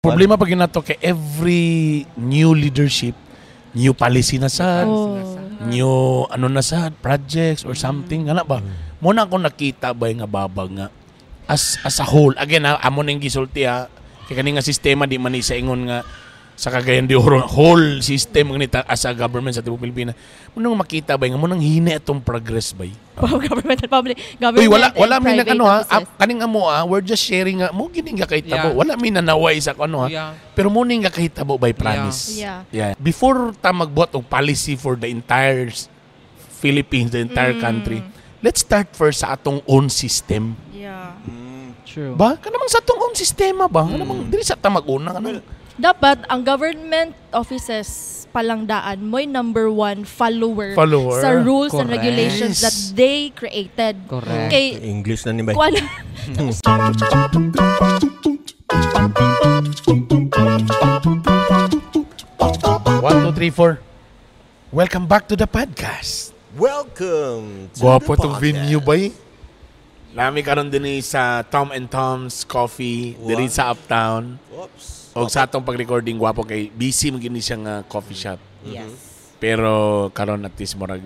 Problema pag ginato kay every new leadership, new policy na sad, new ano na sad, projects or something, ana ba? Mao na ako nakita ba nga babag nga as a whole. Again, ha, amo ning gisulti ha, kay kani nga sistema di man ni sa ingon nga sa Cagayan de Oro, whole system nga as a government sa tibuok Pilipinas. Mao nang makita ba nga mao nang hina atong progress ba? Government and public government Uy, wala and wala mi nag private ano ha, offices. ah, kaning amo ah, we're just sharing nga mo gini nga kahitabo. Wala mi nanaway sa ano ha. Pero mo ning nga kahitabo by promise. Yeah. Before ta magbuhat og policy for the entire Philippines, the entire country, let's start first sa atong own system. True. Ba? Kanamang sa atong own sistema ba? Kanamang dili sa ta mag-una kanang Dapat ang government offices palang daan mo'y number one follower, Follower. sa rules and Correct. regulations that they created. Correct. Kay English na ni ba? kuan. One, two, three, four. Welcome back to the podcast. Welcome to Gwapo the tong podcast. venue ba eh? Nami karon dinhi sa Tom and Tom's Coffee diri sa Uptown. Oops. Og sa atong pag-recording, gwapo kay busy man gini siya nga coffee shop. Pero karon at least murag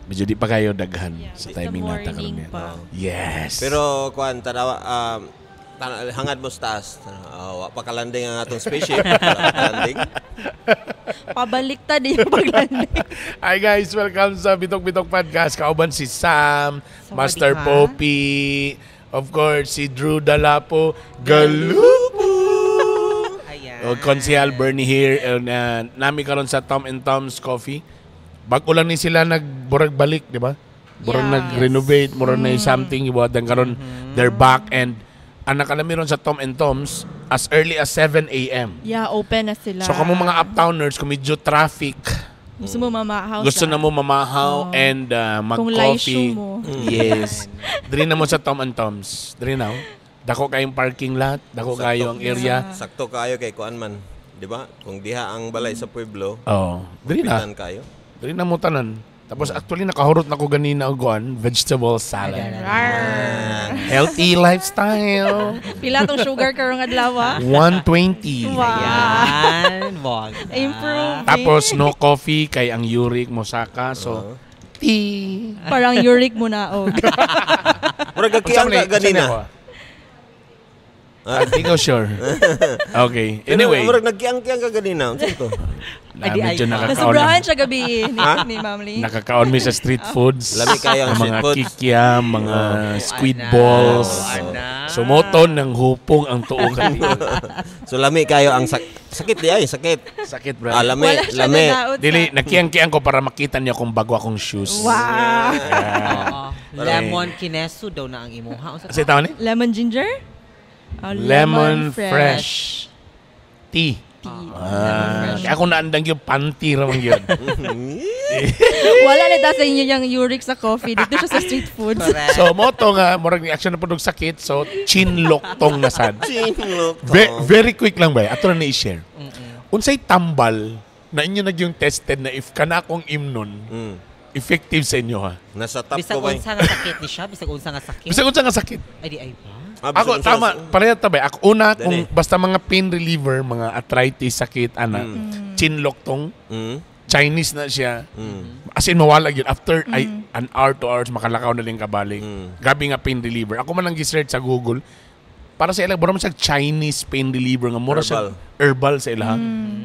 medyo di pa kayo daghan sa It's timing the nata karon morning niya. pa. Yes. Pero kuan tanawa hangad mo sa taas. Wa pa kalanding ang atong spaceship. Wala pa kalanding. Pabaliktad yung paglanding. Hi guys, welcome sa Bitok Bitok Podcast. Kauban si Sam, Sawadee Master ka. Poppy, of course si Drew Dalapo, Galupo. Ayan. O Konsehal Bernie here and nami karon sa Tom and Tom's Coffee. Bag-o lang ni sila nagburag balik, di ba? Murag nag-renovate, murag na something ibuhat karon they're back and anak kalami ron sa Tom and Tom's as early as 7 a.m. Yeah, open na sila. So kamo mga uptowners, kung medyo traffic, gusto mo mamahaw gusto sa- na mo mamahaw Oo. and Kung mag-coffee. laisyo mo. Yes. Diri na mo sa Tom and Tom's. Diri na. oh. Dako kayong parking lot, dako kayo ang area. Sakto kayo kay kuan man, di ba? Kung diha ang balay sa pueblo, Oh, diri na. pitan kayo. Diri na mo tanan. Tapos actually nakahurot na ko ganina og kuan, vegetable salad. Rar. Healthy lifestyle. Pila tong sugar karong adlaw ah? 120. Wow. Ayan. Wag na. Improve. Tapos no coffee kay ang uric mosaka. So tea. Parang uric mo na og. Murag Unsa gakiang man ni- ka ganina. unsa ni ako? Ah, di ko sure. Okay. Pero Anyway, murag nagkiang-kiang ka ganina. Unsa to? Na, medyo nakakaon. Nasubrahan siya gabi ni Ma'am Lee. Nakakaon mi sa street foods. Lami kayo ang Ang mga street foods. kikiam, mga squid Ana. balls. Ana. Sumoton ng hupong ang tuo kanina. So lami kayo ang sakit di ay, sakit. Sakit, bro. Ah, lami, Wala siya lami. nanaot sa- Dili, nakiyang-kiyang ko para makita niyo kung bago akong shoes. Wow. Yeah. Oo. Lemon kineso daw na ang imuha. Unsa Kasi tawag ni? Lemon ginger? Oh, Lemon fresh tea. Tea. Ah, kaya ako naandang yung panty ramang yun. Wala na ta sa inyo yung uric sa coffee. Dito siya sa street foods. Correct. So, moto nga, murag ni action na po sakit. So, chinloktong na sad. Chinlok. Very quick lang ba? Ato na ni-share. Unsay tambal na inyo na yung tested na if kana akong imnon, effective sa inyo ha? Nasa top Bisag ko ba? unsa nga sakit ni siya, bisag unsa nga sakit. Bisag unsa nga sakit. Ay di ay ba? Ah, Ako, bisag unsa tama, pareha ta ba? Ako, una, Dali. kung basta mga pain reliever, mga arthritis, sakit, ana, chinloktong, Chinese na siya. As in, mawala yun. After ay, an hour, 2 hours, makalakaw na lang kabalik. Grabe nga pain reliever. Ako man ang gisearch sa Google, para sa ila, mura man siya Chinese pain reliever nga mura siya herbal sa ila.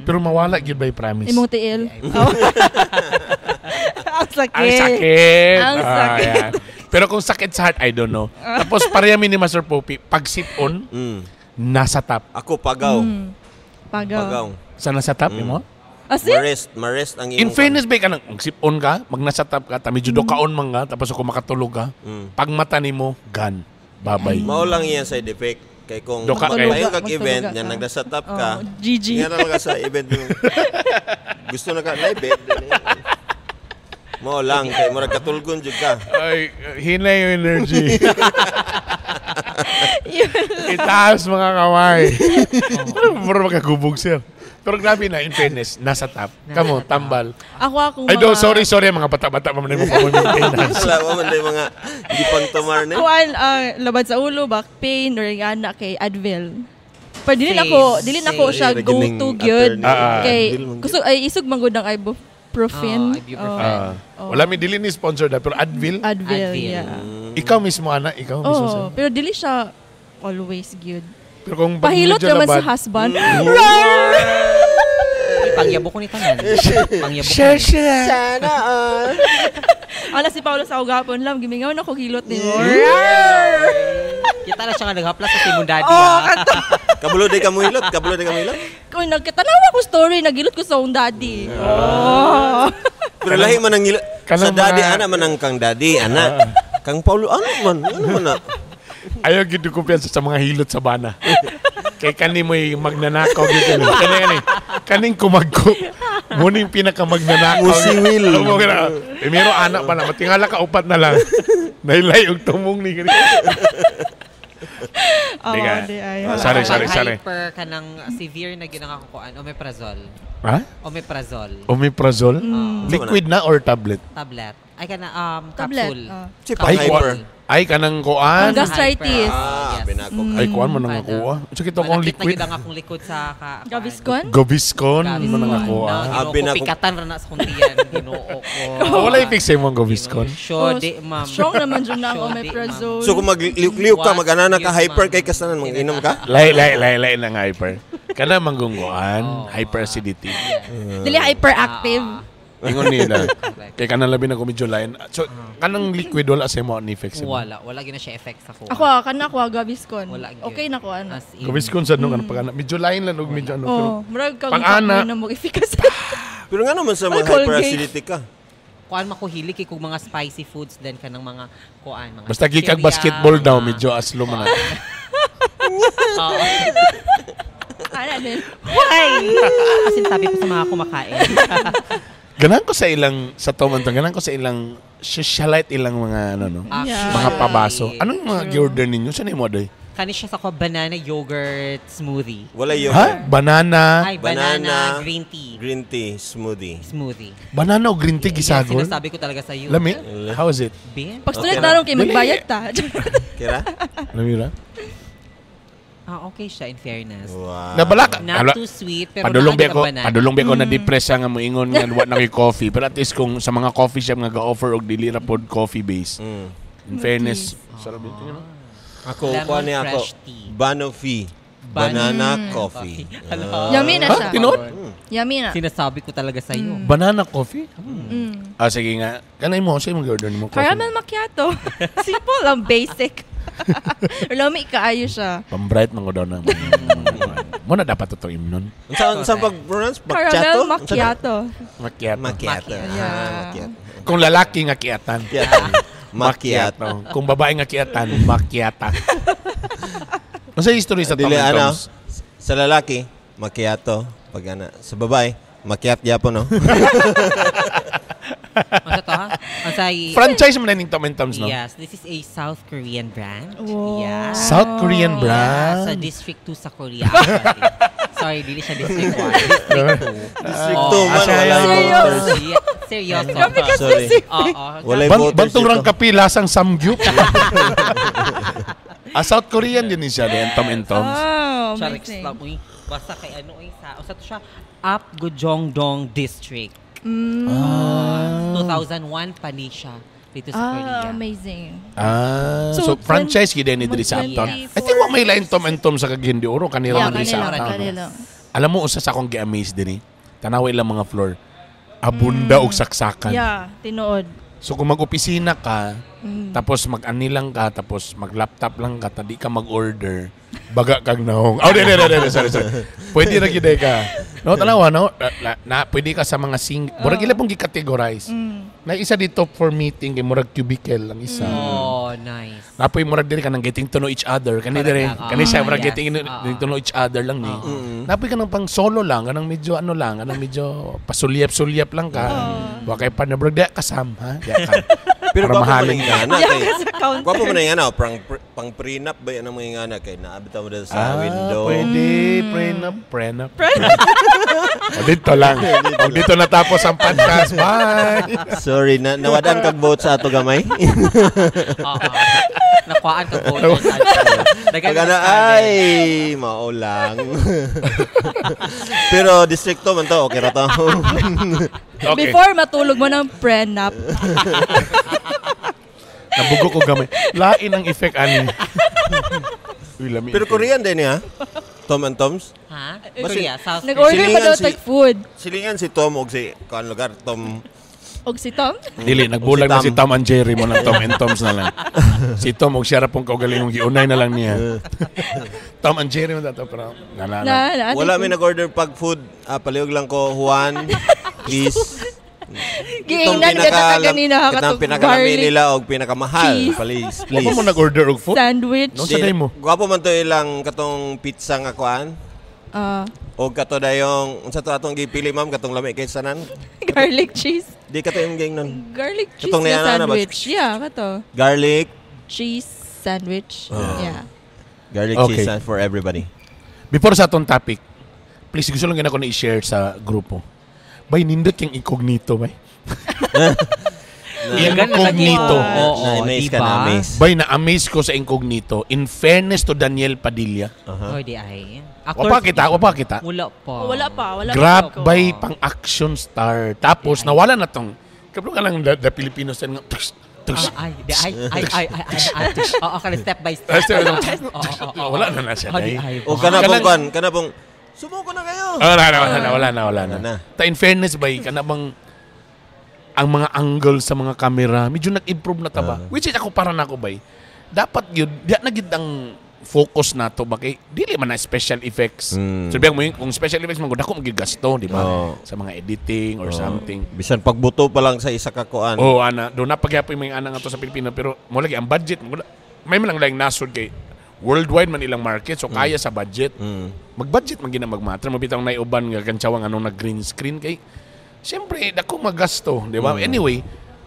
Pero mawala gyud by promise. Imong tiil. Oh. Ang sakit. Ang sakit. Ang Ah, sakit. yan. Pero kung sakit sa heart, I don't know. Tapos pareha mi ni Master Poppy, pag sip-on, nasa top. Ako pagaw. Pagaw. Pagaw. Sa nasa top, imo? As in? Marest, marest ang In imong fairness ba, kanang sip-on ka, mag nasa top ka, ta medyo kaon man ka, tapos ako makatulog ka, pag mata nimo, gan. Babay. Mao lang iyan side effect. Kay kung Doka kay- magpayo kag event Magtuluga nga ka. nagnasa top ka. Oh, GG. Nga na lang ka sa event mo. Gusto na ka na bed. Mao lang kay murag katulgon jud ka. Ay, hina yung energy. Itaas mga kamay. Pero makagubog sir. Pero grabe na, in fairness, nasa top. Kamo, tambal. Ako akong Ay, mga do, sorry, sorry, mga bata-bata pa man mo kamo maintenance. Wala pa man day mga gipang tumar ni. Kuan, labad sa ulo, back pain, or yung anak kay Advil. Pero dili na Same, ko, dili na ko same. siya Ay, go to nagining gyud. attorney. Kay Deal man gyud. gusto ay isog man gud ang ibuprofen. Oh, ibuprofen. Oh. Wala mi dili ni sponsor na pero Advil. Advil, Advil. yeah. Ikaw mismo ana, ikaw mismo. Oh, Sir. pero dili siya always gyud. Pero kung pag Pahilot medyo naman nabad- sa husband. Uy, pangyabo ko ni tanan. Pangyabo ko. Share share. Sana all. Ala si Paolo sa ugapon lang gimingaw na ko hilot ni mo. Kita na siya nga naghaplas sa Simon Daddy. Oh, ha? kato. Kabulo di ka muhilot, kabulo di ka muhilot. Kung nagkatanawa ko story, nagilot ko sa akong daddy. Oh. Pero lahi man ang hilot. Sa Kanang daddy mga- ana man ang kang daddy ana. Kang Paulo ano man, ano man na. Ayaw gid ko kumpiyansa sa mga hilot sa bana. Kay kani mo'y magnanakaw gid kani. Kani kani. Kaning kumagko. Mo ning pinakamagnanakaw. Musiwil. Mo kana. Primero anak pa na matingala ka upat na lang. Nailay og tumong ni kani. Oh, Di ka. di ay. Ah, sorry, sorry, Pag sorry. Hyper ka ng severe na ginakakuan, omeprazole. Ha? Omeprazole. Omeprazole? Mm. Liquid na or tablet? Tablet. Ay kana Tablet. capsule. Ah. Si pang Ay, hyper. kuan. Ay kanang kuan. Ang gastritis. Ah, Yes. binako. Ay kuan mo nang Kana. ako ah. Sige to kong Malakit na liquid. gyud ang akong likod sa ka. Gaviscon? Gaviscon mo nang ako ah. Ah, Ginoo ko, pikatan ra na sa kuntiyan. Ginoo ko. Oh, wala i-fix mo ang Gaviscon. Sure, di, ma'am. Strong naman dyan na ang Sure, di, ma'am. omeprazole. So kung magliuk-liuk ka, What? mag-anana ka Yes, hyper ma'am. kay kasanan manginom ka? Lay lay lay lay na nga hyper. Kana manggungguan, Oh. hyperacidity. Dili hyperactive. Ingon nila. Correct. Kay kanang labi na ko medyo line. So kanang liquid wala sa imo ni effect sa imo. Wala. Wala gina siya effect sa ko. Ako, ah, kana ko ah, Gaviscon. Wala gyud. Okay na ko ano. As in. Gaviscon sa nung ano pag ana. Medyo line lang og medyo ano pero Oh, murag kag Pang-ana. na mo efficacy. Pero nga naman sa mga Ay, Colgate. hyperacidity ka. Kuan makuhili kay kung mga spicy foods then kanang mga kuan mga basta gikag chichirya, basketball daw mga- medyo aslo man na. Oo. Ana din. Why? As in, sabi ko sa mga kumakain. Ganan ko sa ilang sa Tom Anton, ganan ko sa ilang socialite ilang mga ano no. Yeah. Mga pabaso. Anong mga gi-order ninyo? Saan imo doy? Kani siya sa ko banana yogurt smoothie. Wala yung Ha? Banana, Ay, banana, Banana, green tea. green tea smoothie. Smoothie. banana o green tea Yes, gisagol? sinasabi ko talaga sa iyo. Lami? How is it? Bin? Pag sulit Okay. na ron kay Dili. magbayad ta. Kira? Lami ra? Ah, okay siya in fairness. Wow. Nabalaka. Not Ala- too sweet, pero Padulong naa ba ko, ang banana. padulong ba ko na depress nga moingon nga wa na kay coffee. Pero at least kung sa mga coffee shop nga ga-offer og dili ra pod coffee base. In fairness, sarap ito no? Ako, Lemon kuha niya ako. fresh tea. Banoffee. Banana coffee. Hello. Yummy na Ha? siya. Tinuod? Yummy na. Sinasabi ko talaga sa iyo. Banana coffee? Mm. Ah, sige nga. Kanay mo, sa'yo mag-order mo coffee. Caramel macchiato. Simple lang, basic. Lami kaayo siya. Pambright man ko daw na. Mo na dapat ito imnon. Unsa unsa pag-pronounce? Caramel Macchiato? macchiato. Macchiato. Macchiato. Yeah. Ah, macchiato. Kung lalaki nga kiatan. Macchiato. Macchiato. Kung babae nga kiatan, macchiata. Unsa history sa Tom Dili and ano, Toms? sa lalaki, macchiato. Pag ana, sa babae, macchiat yapon no. Unsa to ha? Unsa Franchise man na ning Tom and Toms, no? Yes, this is a South Korean brand. Wow. Yeah. South Korean Yeah, brand. sa District 2 sa Korea. Actually. Sorry, dili siya District 1. District 2. District Oh, 2 man, ah, wala seryoso. voters. Yeah, seryoso. Sorry. Oo. Walay voters Bantong dito. rang kape, lasang samgyup. Ah, South Korean din siya, din, Tom and Toms. Oh, Charik amazing. slap. Uy, basta kay ano uy sa usa to siya Up Gojongdong District. Ah. 2001 pa ni siya dito sa Korea. Ah, amazing. Ah, so, So, franchise gid ni diri sa mag- Uptown. I think wa may lain Tom and Tom sa Cagayan de Oro kanila Yeah, man diri sa kanila, Uptown. no? kanila. Alam mo usa sa akong gi-amaze dinhi. Tanawa ilang mga floor. Abunda og saksakan. Yeah, tinuod. So kung mag-opisina ka, tapos mag-ani lang ka, tapos mag-laptop lang ka, tadi ka mag-order, baga kag naong. Oh, di, di, di, di, sorry, sorry. Pwede ra gid ka. No, tanawa, no? Na, na, na, pwede ka sa mga sing... Murag ila pong gi-categorize. Na isa dito for meeting, kay murag cubicle ang isa. Oh, nice. Napoy murag diri ka nang getting to know each other. Kani Correct diri, lang. kani siya murag Yes. getting to know each other lang ni. Napoy ka nang pang solo lang, kanang medyo ano lang, kanang medyo pasulyap-sulyap lang ka. Wa kay pa na murag di ka sam ha. Di ka. Pero Para gwapo man mahalin ang ka. ingana kay. Sa counter. Gwapo man ang ingana, pang pang prenup ba yan ang mga ingana kay naabot mo dito sa window. Ah, Pwede, prenup, prenup. O dito lang. O dito natapos ang podcast. Bye. Sorry, na nawadan kag vote sa ato gamay. Oo. Nakuhaan ka voters. Pag ana, ay, mao lang. Pero distrikto man to, okay ra to. Okay. Before matulog mo ng prenup. Nabugo ko gamay. Lain ang effect ani. Uy, lami. Pero Korean din niya. Tom and Toms. Ha? Basi- Korea, South Nag-order pa Silingan daw tag food. Silingan si Tom og si kuan lugar Tom. Og si Tom? Dili, nagbulag na Si si Tom and Jerry mo ng Tom and Toms na lang. Si Tom, og siya ra pong kaugalingong giunay na lang niya. Tom and Jerry mo dato, pero na, na, na. Na, na, Wala mi nag-order pag food. Ah, palihog lang ko Juan. Please. Giingnan ka na kanina Katong katong pinakalami garlic nila og pinakamahal. cheese. Please, Wala please. mo nag-order og food? Sandwich. No, sa day mo. Gwapo man to ilang katong pizza nga kuan. Ah, Og kato dayong unsa to atong gipili ma'am katong lami kay sanan. Garlic cheese. Di kato yung gang nun. Garlic cheese Katong na niana na ba? sandwich. Yeah, kato. Garlic. Cheese sandwich. Yeah. Garlic Okay. cheese for everybody. Before sa atong topic, please gusto lang gina ko na i-share sa grupo. Bay, nindot yung incognito, bay. Incognito. Oo, Na-amaze ka, diba? na-amaze. Bay, na-amaze ko sa incognito. In fairness to Daniel Padilla. Oh, di ay. Wapa kita, wapa kita. Wala pa. Wala pa, wala Grab pa. by pang action star. Tapos nawala na tong kablo ka lang the Filipinos nga tux, tux, Ah, ay, di ay, ay, ay, ay, ay, ay. Oo, kana step by step. Ah, step by Oo, oo, oo. Wala na na siya, Oh, di day. ay. O kana pong Kanang- kuan, kana pong sumuko na kayo. Ah, wala na, wala na, wala na, wala na. Wala na. Ta in fairness bay kana bang ang mga angle sa mga camera medyo nag-improve na ta ba? Which is ako para nako bay. Dapat yun, di na gid ang focus nato ba kay dili man na special effects. So biyang mo yun, kung special effects man gud dako magyud gasto, di ba? Oo. Sa mga editing or something. Bisan pagbuto pa lang sa isa ka kuan. Oh, ana, do na pagyapon may ana nga to sa Pilipinas pero mo lagi ang budget mo may man lang lang nasod kay worldwide man ilang market so kaya sa budget. Mag-budget man gina magmatra mabitaw naiuban nga kantsawang anong nag green screen kay siyempre dako magasto, di ba? Anyway,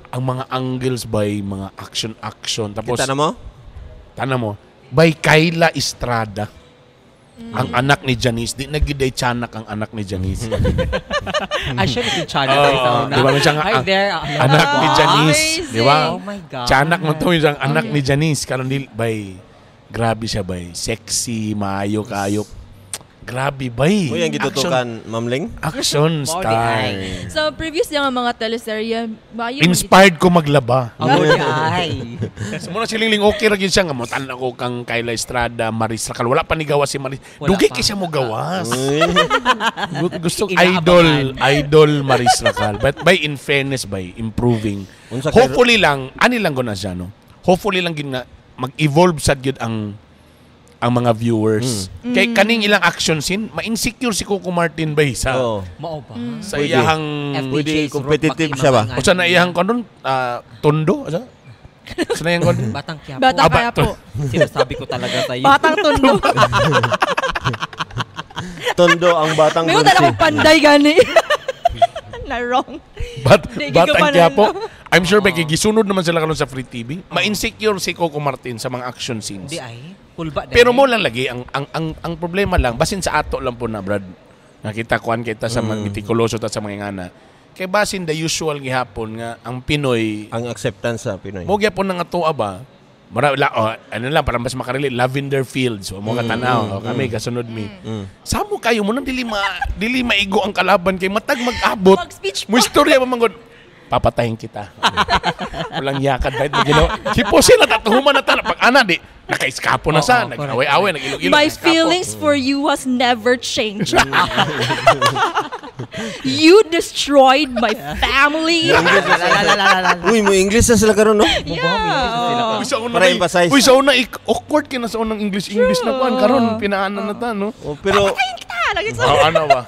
ang mga angles by mga action action tapos Kita na mo? tana mo by Kayla Estrada. Ang anak ni Janice, di nagiday tiyanak ang anak ni Janice. Ay, siya ni Chana. Oo, di ba? May siya nga, Ay, ah, there. Anak ni Janice, Amazing. di ba? Oh my God. Tiyanak mo to yung anak ni Janice. Karon di bay grabe siya bay. Sexy, maayo kayo. Grabe bay. Uy, ang gitutukan, Ma'am Ling. Action Mao di star. ay. Sa previous niya nga mga teleserye, maayo Inspired ko maglaba. Oh, di ay. Sa muna si Lingling, okay ra gyud siya nga mo tan ako kang Kayla Estrada, Maris Racal. Wala pa ni gawas si Maris. Wala Dugay pa. kay siya mo gawas. Gusto Inaabangan. idol, idol Maris Racal. But by in fairness by improving. Unsa kay- Hopefully lang, ani lang ko na siya no. Hopefully lang gid nga mag-evolve sad gyud ang mga viewers. Kay kaning ilang action scene, ma-insecure si Coco Martin bay sa Oo. Mao ba? sa Pwede. iyahang Pwede FPJ, competitive surot, siya ba? o sa na iyahang konon tondo asa? Sa na iyang konon? Batang Quiapo. Batang Ah, kaya po. Sinasabi ko talaga sa'yo. Batang Tondo. Tondo ang batang May utan akong panday gani. Na wrong. Bat, Di, gigaw Batang pa na Quiapo. I'm sure may gisunod naman sila karon sa Free TV. Ma-insecure si Coco Martin sa mga action scenes. Di ay. Kulba dahil. Pero mo lang lagi ang problema lang basin sa ato lang po na Brad. Nakita kuan kita sa mga mitikuloso ta sa mga ingana. Kay basin the usual gihapon nga ang Pinoy Ang acceptance sa Pinoy. mo gyapon na nga tuwa ba? Mara, la, oh, ano lang para mas makarelate Lavender Fields o mo katanaw o kami kasunod mi. Samo kayo mo nang dili maigo ang kalaban kay matag mag-abot. Mag-speech Mo istorya pa man gud. Papatayin kita. Walang yakad dahil mo ginawa. Kipose na tatuhuman na tana. Pag ana di, naka-eskapo na sa, Oo, correct, nag-away-away, nag-ilog-ilog. My nag-eskapo. feelings for you has never changed. You destroyed my family. Uy, mo English na sila karon no? Yeah. Uy, sa una, Para emphasize. Uy, sa una, awkward ka na sa unang English-English na kuan. Karon, pinaanan na ta, no? Oh, pero Papatayin kita. Lagi sa Oo, ano ba?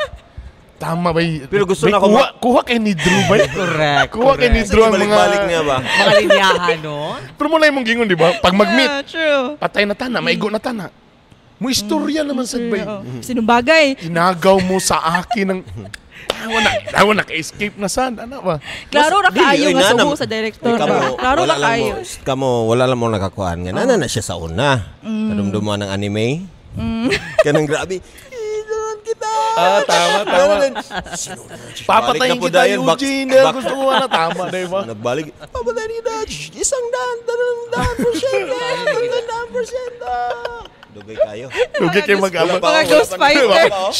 Tama ba? Pero gusto Bay, na ako kuha, kuha kay ni Drew ba? Correct. Kuha kay ni correct. Drew ang mga... balik-balik niya ba? Mga linyahan, no? Pero mo lang yung gingon, di ba? Pag mag-meet, Yeah, true. patay na tana, maigo na tana. Mo istorya naman sa bay. Oo. Sinumbagay. Inagaw mo sa akin ang... Tawa na, ka-escape na sad. Ano ba? Klaro ra Dili, kaayo oy, nga nana- subo sa director. Uy, kamo, Klaro wala ra lang kaayo. mo, kamo, wala lang mo nakakuan nga. Nana na siya sa una. Kadumduman ng anime. Kanang grabe. Inuman kita. Ah, tama, tama. Nana Sino na? Papatayin Balik na po kita, dayon, Eugene. Dahil gusto ko na. Tama, di ba? Nagbalik. Papatayin kita. 100, 200%. 300%. Dugay kayo. Lugi kayo mag-ama. Wala pa, Mga wala ghost pa. fighter. Wala pa, oh.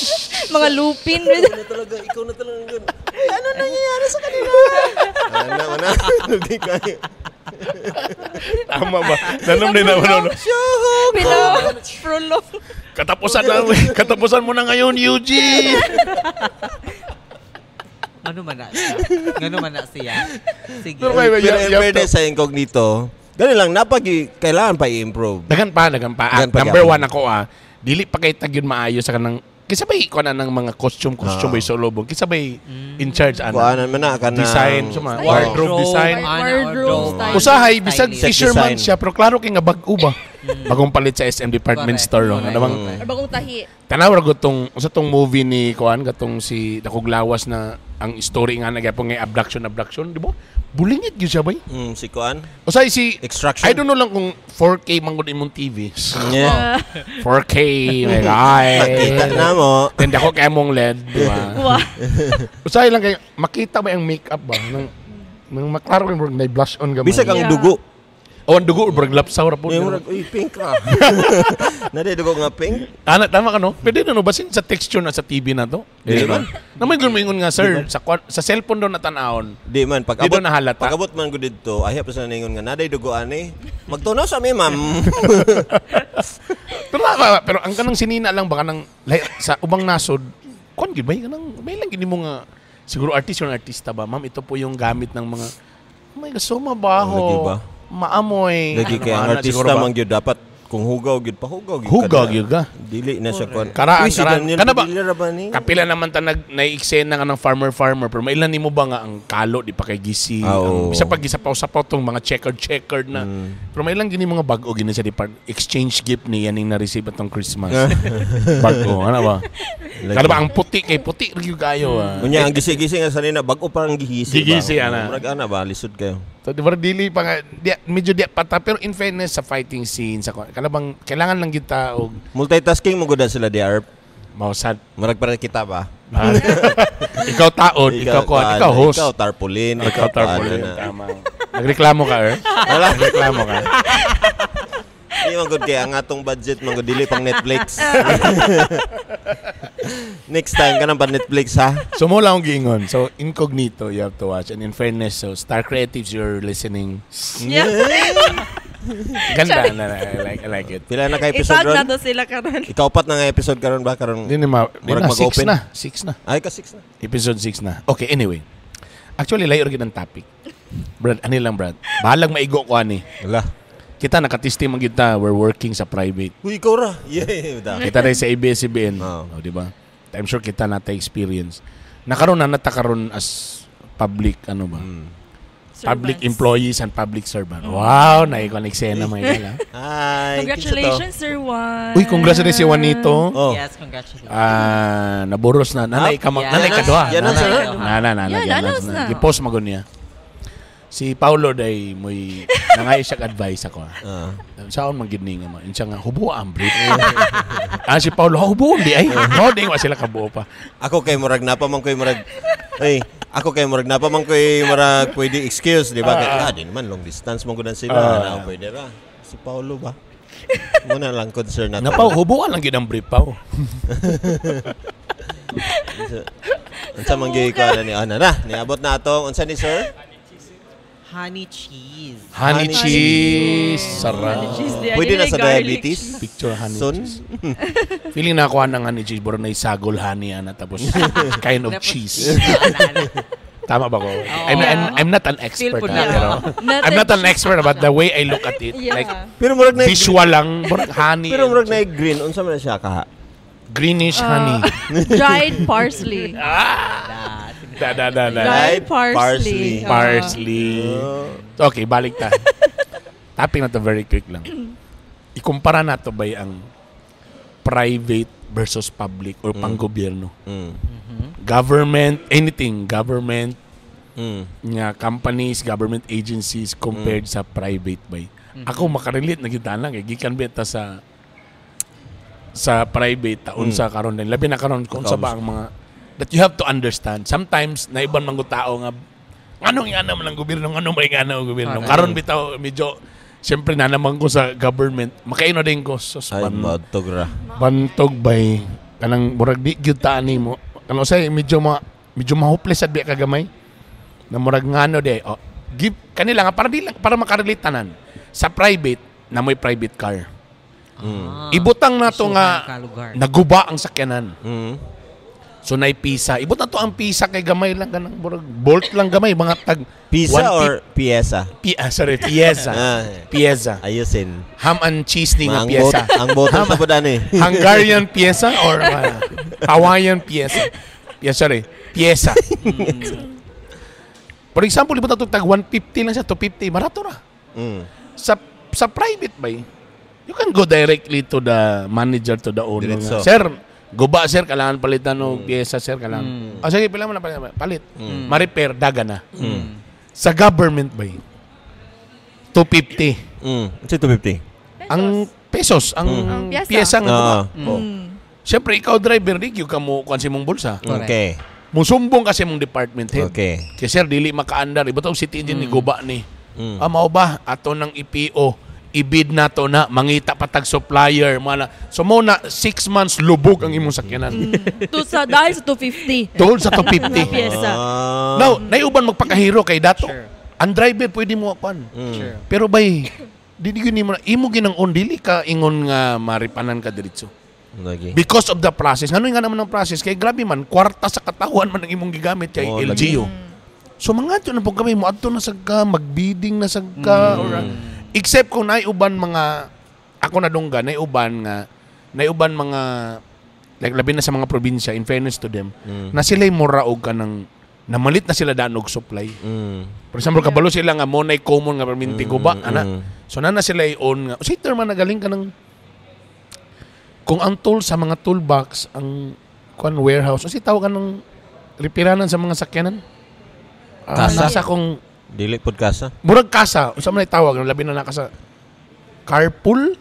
Mga lupin. Ikaw na talaga, ikaw na talaga. Ano nangyayari sa kanila? Ano, ano? Dugay kayo. Tama ba? Nanom din naman. Ano? Pinaw. Prolong. Katapusan na, katapusan mo na ngayon, Eugene. Ano man na siya? Ngano man na siya? Sige. Pero may- Pero in you have fairness sa Incognito, ganun lang, napag kailangan pa i-improve. Dagan pa, dagan pa. Ah, Dagan pa number gyapon. one ako ah. Dili pa kay tag yun maayo sa kanang kisa bay kuan na ng mga costume costume bay sa lubong. Kisa bay in charge ana. Kuanan man na, kanang Design, suma, Style. wardrobe design. Wardrobe style. Usahay bisag Stylist. Set fisherman design. siya pero klaro kay nga bag-o ba. Bagong palit sa SM department Correct. store. Oh. Correct. Ano bang Or bagong tahi. tanaw ra gud tong usa tong movie ni kuan katong si Dakog Lawas na ang story nga nagyapon nga abduction abduction, di ba? Bulingit gyud siya bay. Si Kuan. Usahay si Extraction. I don't know lang kung 4K man gud imong TV. Yeah. 4K, my God. Kita na mo. Then ako kay mong LED, di ba? Wow. Usahay lang kayo, makita ba ang makeup ba? Nang, nang maklaro yung murag na blush on gamay. Bisag ang dugo. Oh, ang dugo, murag lapsaw ra po. May murag, uy, pink ra. Nade dugo nga pink. Ana, tama ka no? Pwede na no, basin sa texture na sa TV na to. Di Di ba? Naman kung moingon nga, sir, sa cellphone daw natanawon. Di man pag Di abot daw nahalata. Pag abot man gud didto, ay pa sa ningon nga naday dugo ani. Magtunaw sa mi, ma'am. Pero, pero ang kanang sinina lang ba kanang sa ubang nasod, kon gid ba kanang may lang gini mo nga siguro artist yung artista ba, ma'am, ito po yung gamit ng mga oh my God, so mabaho. Lagi ba? Maamoy. Lagi Ano kay ang ba, ana, siguro artista ba? man gyud dapat kung hugaw gyud pahugaw gyud. ka Hugaw na. gyud ka. Dili na siya kuan. Karaan, Uy, si karaan. Daniel Kana ba? Padilla ra ba ni? Kapila naman ta nag naiiksena nga ng farmer farmer pero mailan nimo ba nga ang kalo di pa kay gisi Ah, ang oo. bisa pag gisapaw-sapaw tong mga checkered checkered na pero mailan gini mga bag-o gini sa depart exchange gift ni yaning na-receive atong Christmas bag-o ano ba Lagi. Kana ba ang puti kay puti ra gyud kayo ah. Unya ang gisi-gisi nga sanina bag-o parang gihisi ba. Gihisi, ana. Murag ana ba lisod kayo. So, di ba, dili pa nga, di, medyo di pa ta, pero in fairness sa fighting scene, sa, kalabang, kailangan lang kita og Multitasking mo gud sila di Arp. mausad. Murag para kita ba? Ah. Ikaw taon, ikaw kuan, ikaw host. Ikaw tarpaulin, Ikaw tarpaulin. kuan, ana. Tama. Nagreklamo ka, er? Wala. Nagreklamo ka. Di man gud kay ang atong budget man gud dili pang Netflix. Next time kanang pa Netflix ha. So, mo lang akong giingon. So, Incognito, you have to watch. And in fairness, so, Star Creatives, you're listening. Yeah. Ganda. Na, I like it. Pila na ka episode Itag na ron? to sila karon. Ikaw pat na nga episode karon ba karon? Hindi na, di Murag na, six mag-open. na. Six na. Ay ka six na. Episode 6 na. Okay, anyway. Actually, layo rin ang topic. Brad, ano lang, Brad? Bahalag maigo ko, ani. Wala. Kita, nakatisting man kita. We're working sa private. Uy, ikaw ra. Yeah, da. Kita rin sa ABS-CBN. Oo. Oh, di ba? I'm sure kita nata experience. Nakaroon na natakaroon as public, ano ba? Public Servants. employees and public servant. Wow, naikon eksena mga igala. Hi. Congratulations, Sir Juan. Uy, congratulations si Juanito. Oh. Yes, congratulations. Ah, naburos na. Nanay ka Yeah. nanay ka doha. Yan Nanay, na, nanay, nanay, Yan, announce na. Gipost magun niya. Si Paulo day moy nangay siya advice ako. Ah. Saon man gid ni nga man. Siya nga hubo ang brief. Si Paulo ha hubo di ay. No di wa sila kabuo pa. Ako kay murag napa man koy murag. Ay, ako kay murag napa man koy murag pwede excuse, di ba? Kay di naman long distance man gud sila. Na pwede ra. Si Paulo ba? Muna lang concern na. Nga Pao, hubuan lang gid ang brief Pao. Unsa man gyud ko ana ni ana na. Niabot na atong unsa ni sir? Honey cheese. Honey, Honey cheese. Sarap. Honey cheese di. Pwede na sa Garlic diabetes. cheese. Picture honey Soon? cheese. Feeling na ako ng honey cheese, bro, na isagol honey ana tapos kind of Tapos cheese. Ana, ana. Tama ba ko? I'm not an expert. Feel po ah, na. pero Not I'm a not an expert about the way I look at it. Yeah. Like Pero murag na visual lang, murag honey. Pero and murag na green unsa man na siya kaha? greenish honey. Dried parsley. Da, Da da da da. Dried Dried parsley. parsley. Oo. Parsley. Oh. Okay, balik ta. Topic na to very quick lang. Ikumpara na to ba ang private versus public or panggobyerno? Government, anything, government, nga companies, government agencies compared sa private bay. Ako makarelate na kita lang kay gikan beta sa private taon sa karon din. Labi na karon kung sa ba ang mga that you have to understand. Sometimes, naiban man tao nga, anong ingana man ang gobyerno, anong may ingana ang gobyerno. Correct. Karon bitaw, medyo, siyempre na naman ko sa government, makaino din ko, sus, Ay, madtog ra. bantog bay, kanang murag di gyud ta ani mo. Kanang usay medyo ma-hopeless sad biya kagamay. Na murag ngano de, oh, give kanila nga para di lang para makarelate tanan. Sa private, na may private car. Ibutang nato Isuhan nga ka lugar. naguba ang sakyanan. So nay pisa. Ibutang to ang pisa kay gamay lang kanang murag bolt lang gamay mga tag Pisa one or piyesa? Sorry, pieza. Ah, Pieza. ayusin. Ham and cheese ni nga Ang pieza. Ang botol sa pud ani. Hungarian pieza or Hawaiian pieza? Yeah, sorry. Pieza. For example, ibutang to tag 150 lang siya, 250, marato ra. Sa private bay, you can go directly to the manager, to the owner. Diretso. Nga, "Sir, guba sir, kailangan palitan og pyesa sir, kailangan." "Ah, sige, pila mo na palit." Palit. Ma-repair, daga na. Sa government bay, 250. Unsa 250? Ang pesos, ang Ang pyesa. pyesa nga guba. Oo. Oh. Siyempre, ikaw driver, di gyud ka mo kuan sa imong bulsa. Correct. Okay. Musumbong kasi mong department head. Okay. Kay sir, dili makaandar. Iba tong city engine ni guba ni. "Ah, mao ba? Ato ng IPO. I-bid na to na. Mangita patag supplier." Mga na. So mo na, 6 months lubog ang imong sakyanan. To sa, dahil sa 250. Tuhod sa 250. Pyesa. Ah. Now, naiuban magpakahiro kay dato. Sure. Ang driver pwede mo akuan. Sure. Pero bay, dili yun nimo na imo ginang on dili ka ingon nga maripanan ka diretso. Lagi. Because of the process. Ngano nga naman ang process? Kay grabe man, kwarta sa katawan man ang imong gigamit kay Oh, LGU. So mga na po kami mo adto na sad ka, magbidding na sad ka or except kung naiuban mga ako na dongga, naiuban mga like labi na sa mga probinsya, in fairness to them, na sila'y mura og kanang namalit na sila daan og supply. For example, kabalo sila nga mo na'y common nga perminti ko ba, ana. So na na sila i-own nga. Say term man nagaling ka ng kung ang tool sa mga toolbox ang kuan warehouse, o si tawag ka ng repiranan sa mga sakyanan. Ah, Kasa? nasa kung Dili pod kasa. murag kasa, unsa man ay tawag, labi na naka sa carpool?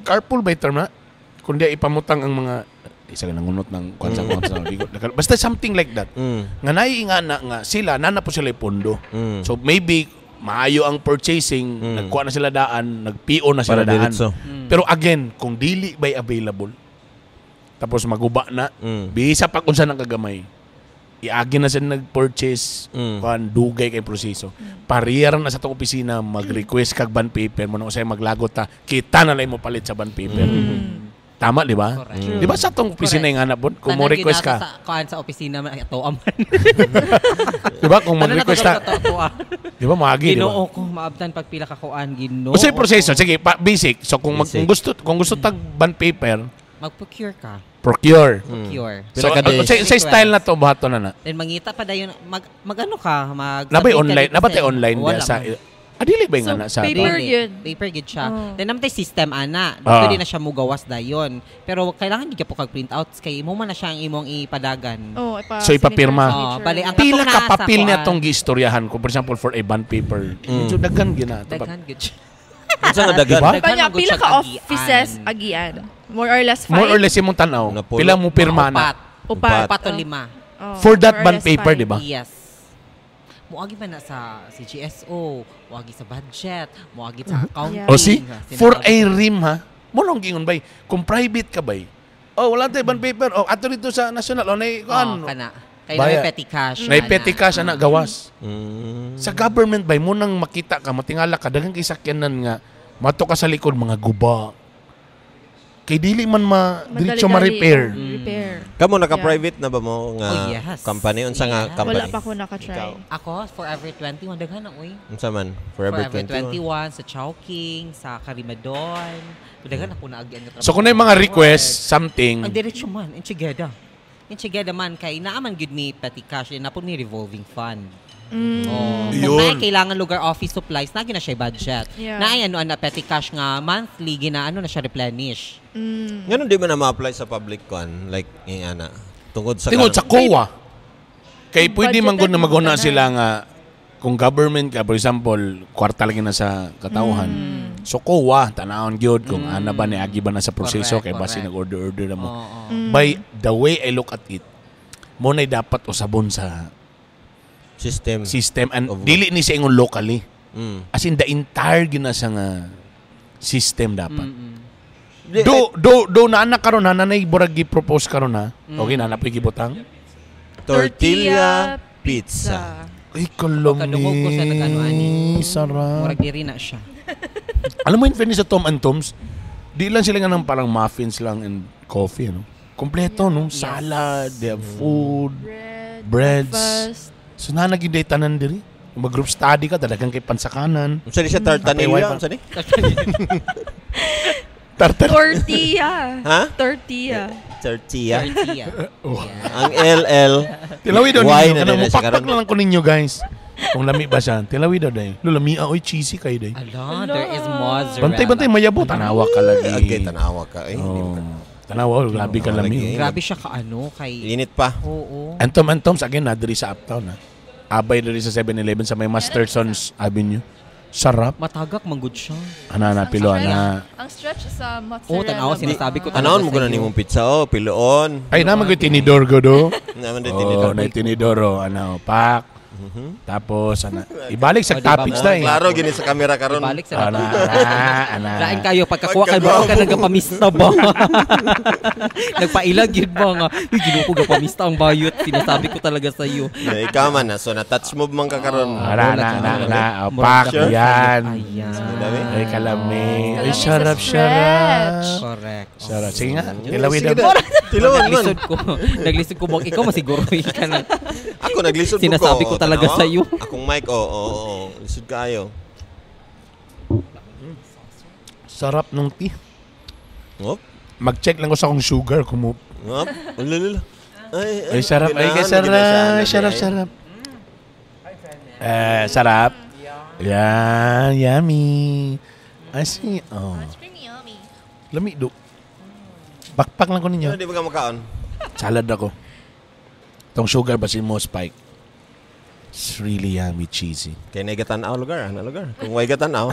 Carpool ba yung term na? Kundi ipamutang ang mga isa ka nangunot ng kuan sa kuan sa basta something like that. Nga naiinga na nga sila nana po sila pondo. So maybe maayo ang purchasing, nagkuha na sila daan, nag-PO na sila Para daan. diretso. Pero again, kung dili bay available, tapos maguba na, bisa pa kung saan ang kagamay. Iagi na sila nag-purchase, kuan dugay kay proseso. Pariyar na sa itong opisina, mag-request kag bond paper mo na usay maglagot ta, kita na lang mo palit sa bond paper. Tama, di ba? Correct. Di ba sa itong opisina Correct. yung hanap po? Kung mo Tanan request ginasa ka, sa kuan sa opisina man ato man. di ba? Kung mag-request ka, di ba maagi, di ba? Ginoo ko maabtan pag pila ka kuan, Ginoo. O sa proseso, sige, pa, basic. So kung, Basic. kung gusto tag bond paper, Mag-procure ka. Procure. Procure. So, Pila ka days? sa style na to, buhato na na. Then mangita pa dayon mag magano ka, mag Nabay submit ka online, dito nabay online Wala sa man. Adili ba yung So, nga na sa paper Dili. yun. Paper gid siya. Oh. Then naman system ana. Ah. Dito din na siya mugawas dayon. Pero kailangan gid ka po kag printouts kay imo man na siya ang imong ipadagan. Oh, ipa So, ipapirma. Oh, bali ang Pila katong ka naa sa papel na kuan, itong giistoryahan ko. For example, for a bond paper. Medyo daghan gina. Daghan gid siya. Unsa nga dagan? Diba? Daghan Kanya, man gud pila siya ka agian. offices agian? More or less five? More or less imong tanaw. Napulo. Pila mo pirma na. Upat. Upat. Upat o Oh. lima. Oh, For that more or bond less paper, five. di ba? Yes. Muagi man na sa CGSO, muagi sa budget, muagi sa accounting. Yeah. O see? Sinasabi For a rim ha. Mo nang gingon bay. Kung private ka bay. Oh, wala tayo bond paper. Oh, ato dito sa national. Oh, nay, Oh, kuan. kana. Kay Baya. na petty cash. Nay ana. petty cash ana gawas. Sa government bay mo nang makita ka matingala ka daghang kay sakyanan nga mato ka sa likod mga guba. Kay dili man ma diretso Madali-dali ma-repair. ang Repair. Kamo naka-private na ba mo nga Oh, yes. company? Unsa nga Yes. company? Wala pa ako nakatry. Ikaw. Ako, Forever 21. Daghan na, uy. Unsa man? Forever, Forever 21. 21, sa Chowking, sa Karimadon. Daghan ako na agian nga So kung may mga request something, Ang diretso man, in Chigeda. In Chigeda man, kay naaman gud mi petty cash, na po mi revolving fund. Oh, kung Yun. naay kailangan lugar office supplies, na na siya budget. Yeah. Naay ano ana petty cash nga monthly gina ano na siya replenish. Ngano di man na ma-apply sa public kuan like ng ana tungod sa tingod sa COA. Kay pwede man gud na Budgeted maguna mo tanan. sila nga kung government ka, for example, kwarta lagi na sa katawhan. So COA, tanawon gyud kung ana ba ni agi ba na sa proseso Correct, kay basi correct. nag-order-order na mo. Oo. By the way I look at it, Mo na'y dapat usabon sa System. System and Of dili ni siya ingon locally. As in the entire gina siya nga system dapat. Do do do na anak karon na nanay burag gi-propose karon ha. Okay na na gibutang. Tortilla pizza. Ay, kalami. Kadungog ko sa nag-ano, ani. Sarap. Murag diri na siya. Alam mo, in fairness sa Tom and Tom's, di lang sila nga ng parang muffins lang and coffee, no? Kompleto, no? Salad, they have food, Bread, breads. breakfast. So na naging day tanan diri. Kung mag-group study ka, talagang kay pansakanan. Unsa ni siya, tartanilla? Apay, Unsa ni? Tartar. Tortilla. Ha? Tortilla. Tortilla. Tortilla. Ang LL. Tilawi daw Y ninyo. na Kanang din na siya mupakpak karon. na lang ko ninyo, guys. Kung lami ba siya. Tilawi daw day. Lulami, oy, cheesy kayo day. Ala, there is mozzarella. Bantay, bantay, mayabo. Tanawa ka lagi. Okay, tanawa ka. Eh, hindi Oh. mo Tanawa, oh, grabe ka Tanawa lami. lagi. Oh. Grabe siya kaano kay Init pa. Oo. And Tom and Tom's, again, na diri sa Uptown, ha. Abay diri sa 7-Eleven sa may Masterson's Avenue. Sarap. Matagak manggod siya. Ana na, pilo, ana. Ang stretch sa mozzarella. Oo, tanawa sinasabi ko talaga. Anaon mo guna sa'yo. nimong pizza oh, piloon. Ay, naman ko tinidor ko do. Naman din Oh, tinidor. na tinidor, oh, ano, pak. Tapos, ana. Ibalik sa Oh, di ba, topics mo? na eh. Klaro gini sa kamera karon. Ibalik sa Ana, ana, ana. Lain kayo pagkakuha kay ba ka nagapamista ba? Nagpailag yun ba nga? Uy, ginoo ko gapamista ang bayot. Sinasabi ko talaga sa iyo. Na ikaw man na so na touch move man ka karon. Ana, ana, ana, ana. Oh, pak, Sure. yan. Ayan. Dami. Ay, kalami. Ay, Kalami sa sarap, stretch. sarap. Correct. Sarap. Sige nga, tilawi Sige daw. na. Tilawan man. Naglisod ko. Naglisod ko. Ikaw masiguro ka na. Ako naglisod ko. Sinasabi ko talaga Tanawa. sa'yo. Akong mic oh, oh. Lisod kaayo. Sarap nung tea. Op. Mag-check lang ko sa akong sugar kung mo. Op. Ululul. Ay, Ay, sarap. Ay, kay ginahan, sarap. ginahan, Sarap, ay. sarap. Eh, sarap. Yan, yummy. I see. Oh. Creamy yummy. Lami do. Bakpak lang ko ninyo. Ano, di ba ka makaon? Salad ako. Tong sugar basin mo spike. It's really yummy, cheesy. Kay na tanaw lugar, ana lugar. Kung way gatanaw.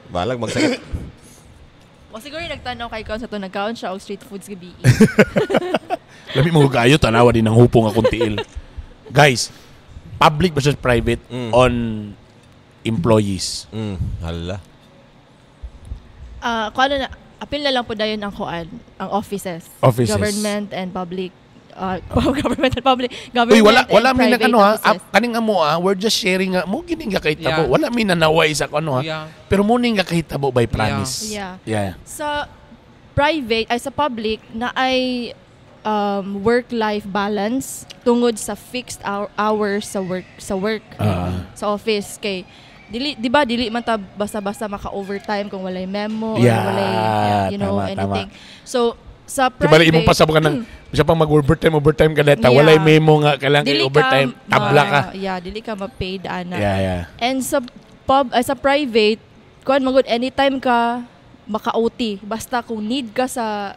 Balag magsakit. O siguro yung nagtanaw kay Kaon sa to, nagkaon siya og street foods gabi. Lami mo kayo, tanawa din ang hupong akong tiil. Guys, public versus private on employees. Hala. Ah, kung ano na, apil na lang po dayon ang kuan, ang offices. Offices. Government and public. Government and public. Government Uy, wala and wala mi nag private ano ha. offices. Ah, kaning amo ha, we're just sharing nga mo gini nga kahitabo. Yeah. Wala mi nanaway sa ano ha. Yeah. Pero mo ning nga kahitabo by promise. Yeah. Yeah. Sa private, ay sa public, na ay work-life balance tungod sa fixed hours sa work sa office kay dili, di ba, dili man ta basta-basta maka-overtime kung walay memo or walay Tama, anything. So sa Di bali private, imong pasabot ka ng siya pang mag-overtime overtime ka deta. Yeah. Walay memo nga kailangan kay dili overtime, ka tabla ka. Yeah, dili ka ma-paid ana. Yeah. And sa private, kuan magud anytime ka maka-OT basta kung need ka sa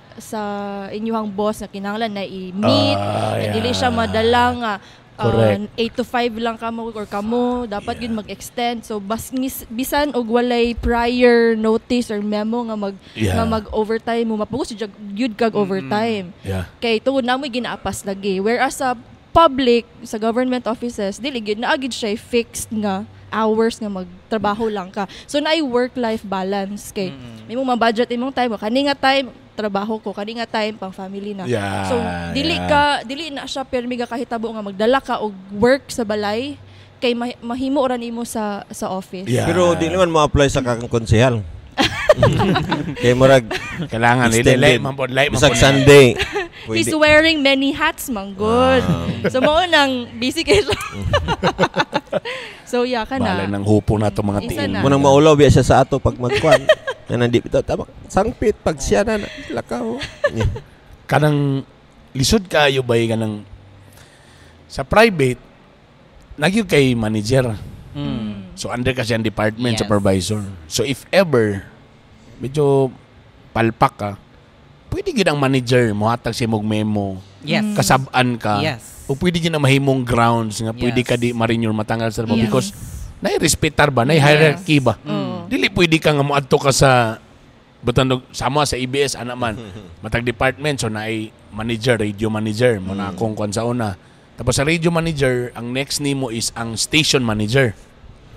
inyuhang boss na kinahanglan na i-meet, na dili siya madala nga Correct. 8 to 5 lang kamo or kamo dapat yun mag-extend, so bas bisan og walay prior notice or memo nga mag nga mag-overtime mo, mapugos jud gyud kag overtime kay tungod na mo'y ginaapas lagi, whereas sa public, sa government offices, dili gyud naa gyud siya fixed nga hours nga magtrabaho lang ka. So naay work life balance kay mm ma-budget imong time, kani nga time trabaho ko, kani nga time pang family na. So dili ka dili na siya permi ga kahitabo nga magdala ka og work sa balay kay mahimo ra nimo sa office. Pero di naman mo apply sa kakang konsehal. Kay murag Kailangan extended. ilay man pod, lay man Bisag pod. Sunday. He's Pwede. wearing many hats, man good. So mao nang busy kay siya. So yeah kana. Balag ng hupo na to mga Isa tiil. na. Munang maulaw biya siya sa ato pag magkuan. Na nandi bitaw tama. Sangpit pag siya na lakaw. Kanang lisod kayo bay kanang sa private nagyud kay manager. So under kasi ang department supervisor. So if ever medyo palpak ka, pwede gid ang manager mohatag sa imong memo, kasab-an ka. O pwede gid ang mahimong grounds nga pwede ka di ma-renew matanggal sa trabaho because nai-respetar ba, nai hierarchy ba. Dili pwede ka nga moadto ka sa butandog sama sa EBS ana man matag department, so naay manager, radio manager mo na akong kuan sa una. Tapos sa radio manager, ang next nimo is ang station manager.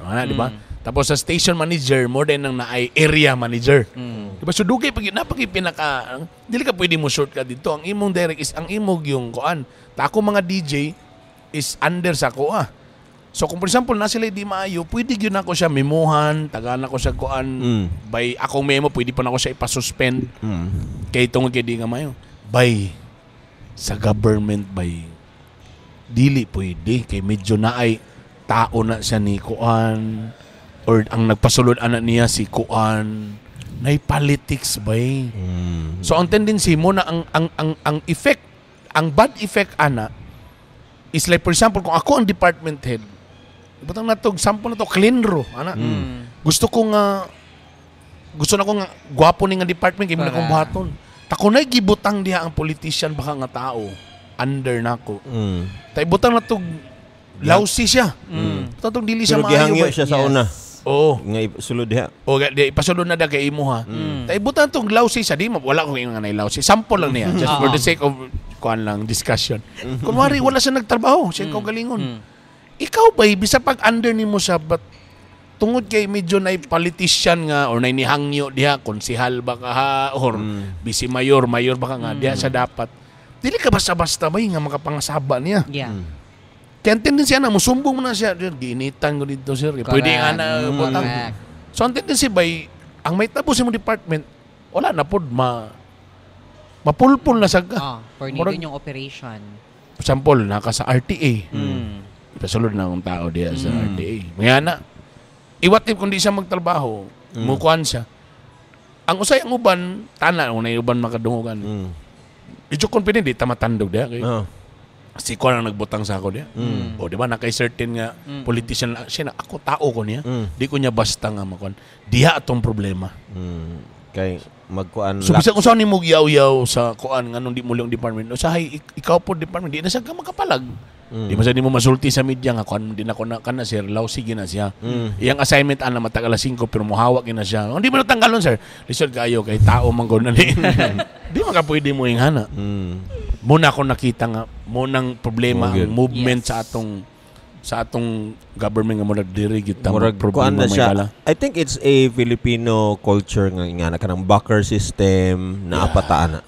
Ano, di ba? Tapos sa station manager, more than ang naay area manager. Di ba? So dugay pag napagi pinaka dili ka pwede mo shortcut dito. Ang imong direct is ang imog yung kuan. Ta ako mga DJ is under sa ko ah. So kung for example na sila di maayo, pwede gyud nako siya memohan, tagaan ako siya kuan by akong memo, pwede pa nako siya ipasuspend kay tungod kay di nga maayo. By sa government by dili pwede kay medyo naay tao na siya ni kuan or ang nagpasulod ana niya si kuan, nay politics bay. So ang tendency mo na ang effect, ang bad effect ana is like for example kung ako ang department head, butang natog sample na to cleanro ana. Gusto ko nga gusto na ko nga gwapo ni nga department kay mo na kong buhaton. Ta kunay gibutang diha ang politician baka nga tao under nako. Ta ibutang na tog lousy siya. Tatong dili siya Pero maayo. gihangyo Bay. siya sa una. Oo. Nga sulod diha. O di ipasulod na da kay imo ha. Ta ibutang tong lousy siya di mo wala ko ingon nga nay lousy. Sample lang niya just for the sake of kuan lang discussion. Kunwari wala siya nagtrabaho, siya ikaw galingon. Ikaw ba bisa pag under nimo siya but tungod kay medyo nay politician nga or nay nihangyo diha konsihal ba ka ha or vice mayor, mayor ba ka nga diha siya dapat. Dili ka basta-basta bay nga makapangasaba niya. Yeah. Kaya ang tendency ana musumbong mo na siya, giinitan ko dito sir. Pwede nga na butang. So ang tendency bay ang may tabo sa imong department wala na pod ma mapulpul na sad ka. Ah, for Murag- nito yung operation. Sample naka sa RTA. Pasulod na akong tao diya sa RTA. Nga na, iwat if kung di siya magtrabaho, mukuan siya. Ang usay ang uban, tana, kung na uban makadungogan. Medyo confident, di tamatandog diya. Kay, si Kuan ang nagbutang sa ako diya. O di ba, nakay certain nga politician, siya na, ako tao ko niya. Di ko niya basta nga makuan. Diha atong problema. Kay magkuan So bisan kung saan nimo yaw-yaw sa kuan nganong di mo lang department, usahay ikaw po department di na siya ka makapalag. Di ba sa di mo masulti sa media nga kuan di na ko na kana sir, law sige na siya. Iyang assignment ana matag alas 5 pero mohawak na siya. Hindi mo natanggalon sir. Lisod kayo kay tao man gud na ni. Di man ka pwede mo inghana. Muna ako nakita nga munang problema ang movement sa atong government nga murag diri gyud ta Murag kuan problema na may siya. kala. I think it's a Filipino culture nga ingana kanang backer system na apataan na.